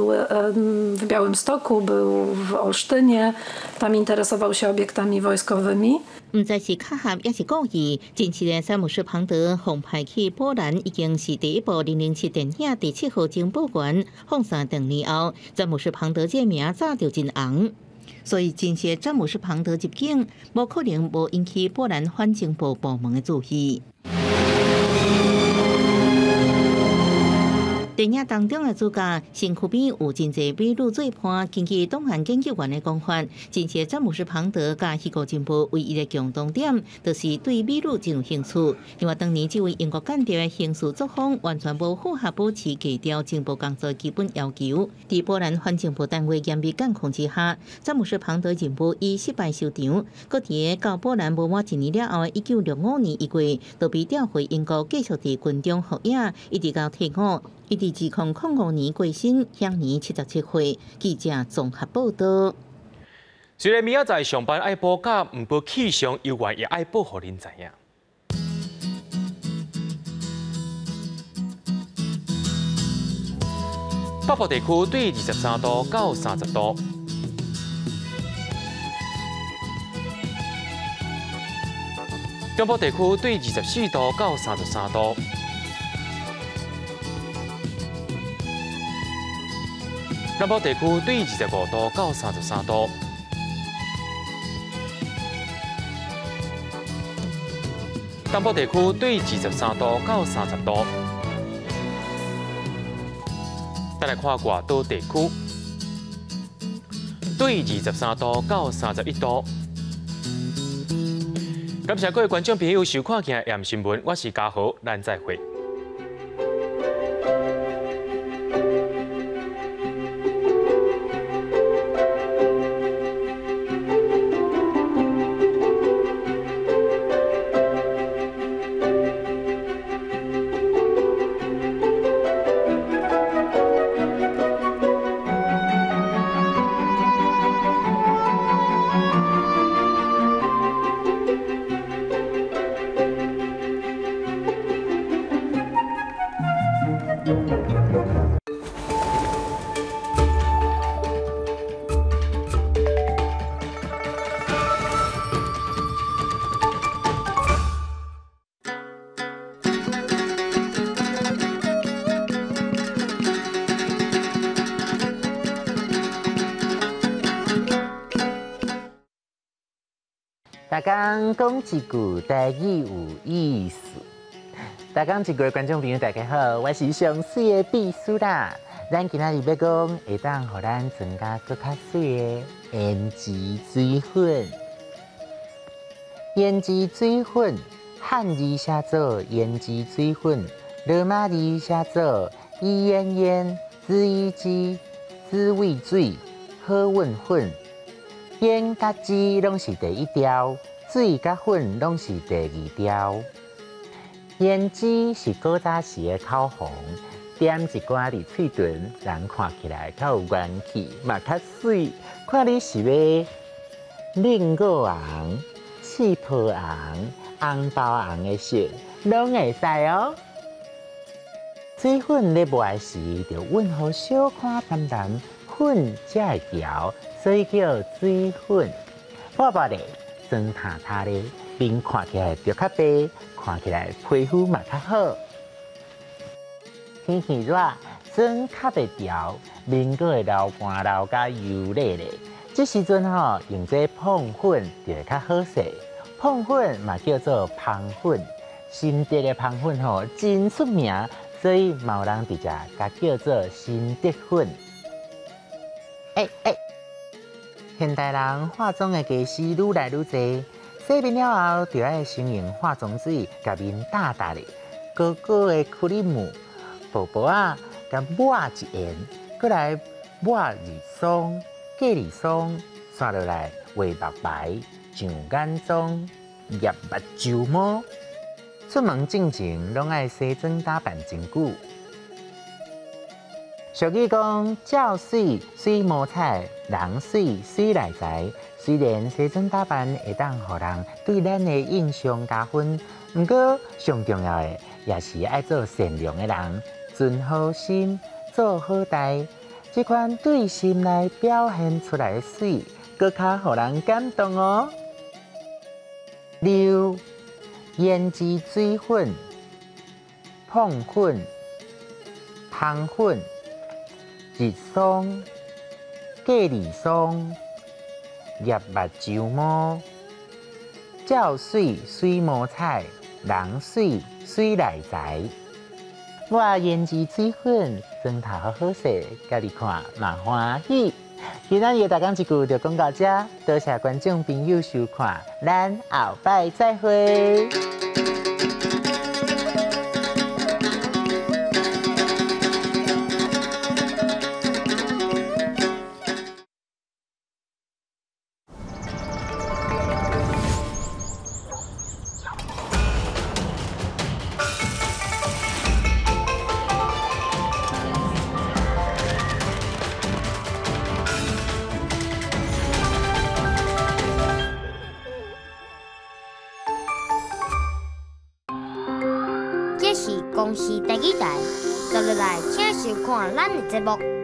w Białymstoku, był w Olsztynie. Tam interesował się obiektami wojskowymi. 毋知是巧合抑是故意，真實的詹姆斯·龐德奉派去波蘭，已經是第一部007電影第7號情報員放三年後，詹姆斯·龐德這个名早就真紅。所以真實的詹姆斯·龐德入境，無可能無引起波蘭反情報部門的注意。電影當中的主角身軀邊有真濟美女做伴。根據檔案研究員的講法，真實詹姆斯·龐德佮虛構情報唯一的共同點，就是對美女真有興趣。另外，當年這位英國間諜的行事作風完全無符合保持低調情報工作基本要求。佇波蘭反情報單位嚴密監控之下，詹姆斯·龐德任務以失敗收場。閣佇個到波蘭無滿一年了後，1965年1月，就被調回英國繼續佇軍中服役，一直到退伍。伊佇2005年過身，享年77歲。記者綜合報道。雖然明仔載上班愛報假，毋過氣象猶原也愛報予恁知影。北部地區對23度到30度。中部地區對24度到33度。南部地區對25度到33度。東部地區對23度到30度。再來看外島地區，對23度到31度。感謝各位觀眾朋友收看今日新聞，我是嘉豪，咱再會。逐工講一句台語有意思。逐工一句觀眾朋友大家好，我是上媠的秘書啦。咱今仔日欲講會當予咱妝甲閣較媠的胭脂水粉。胭脂水粉，漢字寫做胭脂水粉，羅馬字寫做伊煙煙、紫衣脂、紫味水、好運粉。胭佮脂攏是第一調，水佮粉攏是第二調。胭脂是古早時的口紅，點一寡佇喙唇，人看起來較有元氣，嘛較媠。看你是欲檸果紅、氣泡紅、紅包紅的色，攏會使哦。水粉咧抹時，著溫予小可澹澹，粉才會牢。所以叫水粉，抹抹咧，妝塌塌咧，面看起來就較白，看起來皮膚嘛較好。天氣熱，妝較袂牢，面閣會流汗流甲油膩咧。這時陣吼，用這膨粉就會較好勢。膨粉嘛叫做芳粉，新竹的芳粉吼真出名，所以嘛有人直接共叫做新竹粉。欸欸。現代人化妝的家私愈來愈濟，洗面了後，就愛先用化妝水共面打打咧，膏膏的クリーム薄薄仔，共抹一遍，閣來抹日霜、隔日霜，紲落來畫目眉、上眼妝、挹目睭毛。出門進前攏愛西裝打扮真久。俗語講，鳥媠媠無彩，人媠媠內在。雖然西裝打扮會當予人對咱的印象加分，毋過上重要的也是愛做善良的人，存好心，做好代。這款對心內表現出來的媠，閣較予人感動哦。六，胭脂水粉、膨粉、芳粉、日霜、隔日霜、挹目睭毛、鳥媠媠無彩，人媠媠內在。抹胭脂水粉，妝頭好好勢，家己看嘛歡喜。今仔日的逐工一句就講到這，多謝觀眾朋友收看，咱後擺再會。落來，請收看咱的節目。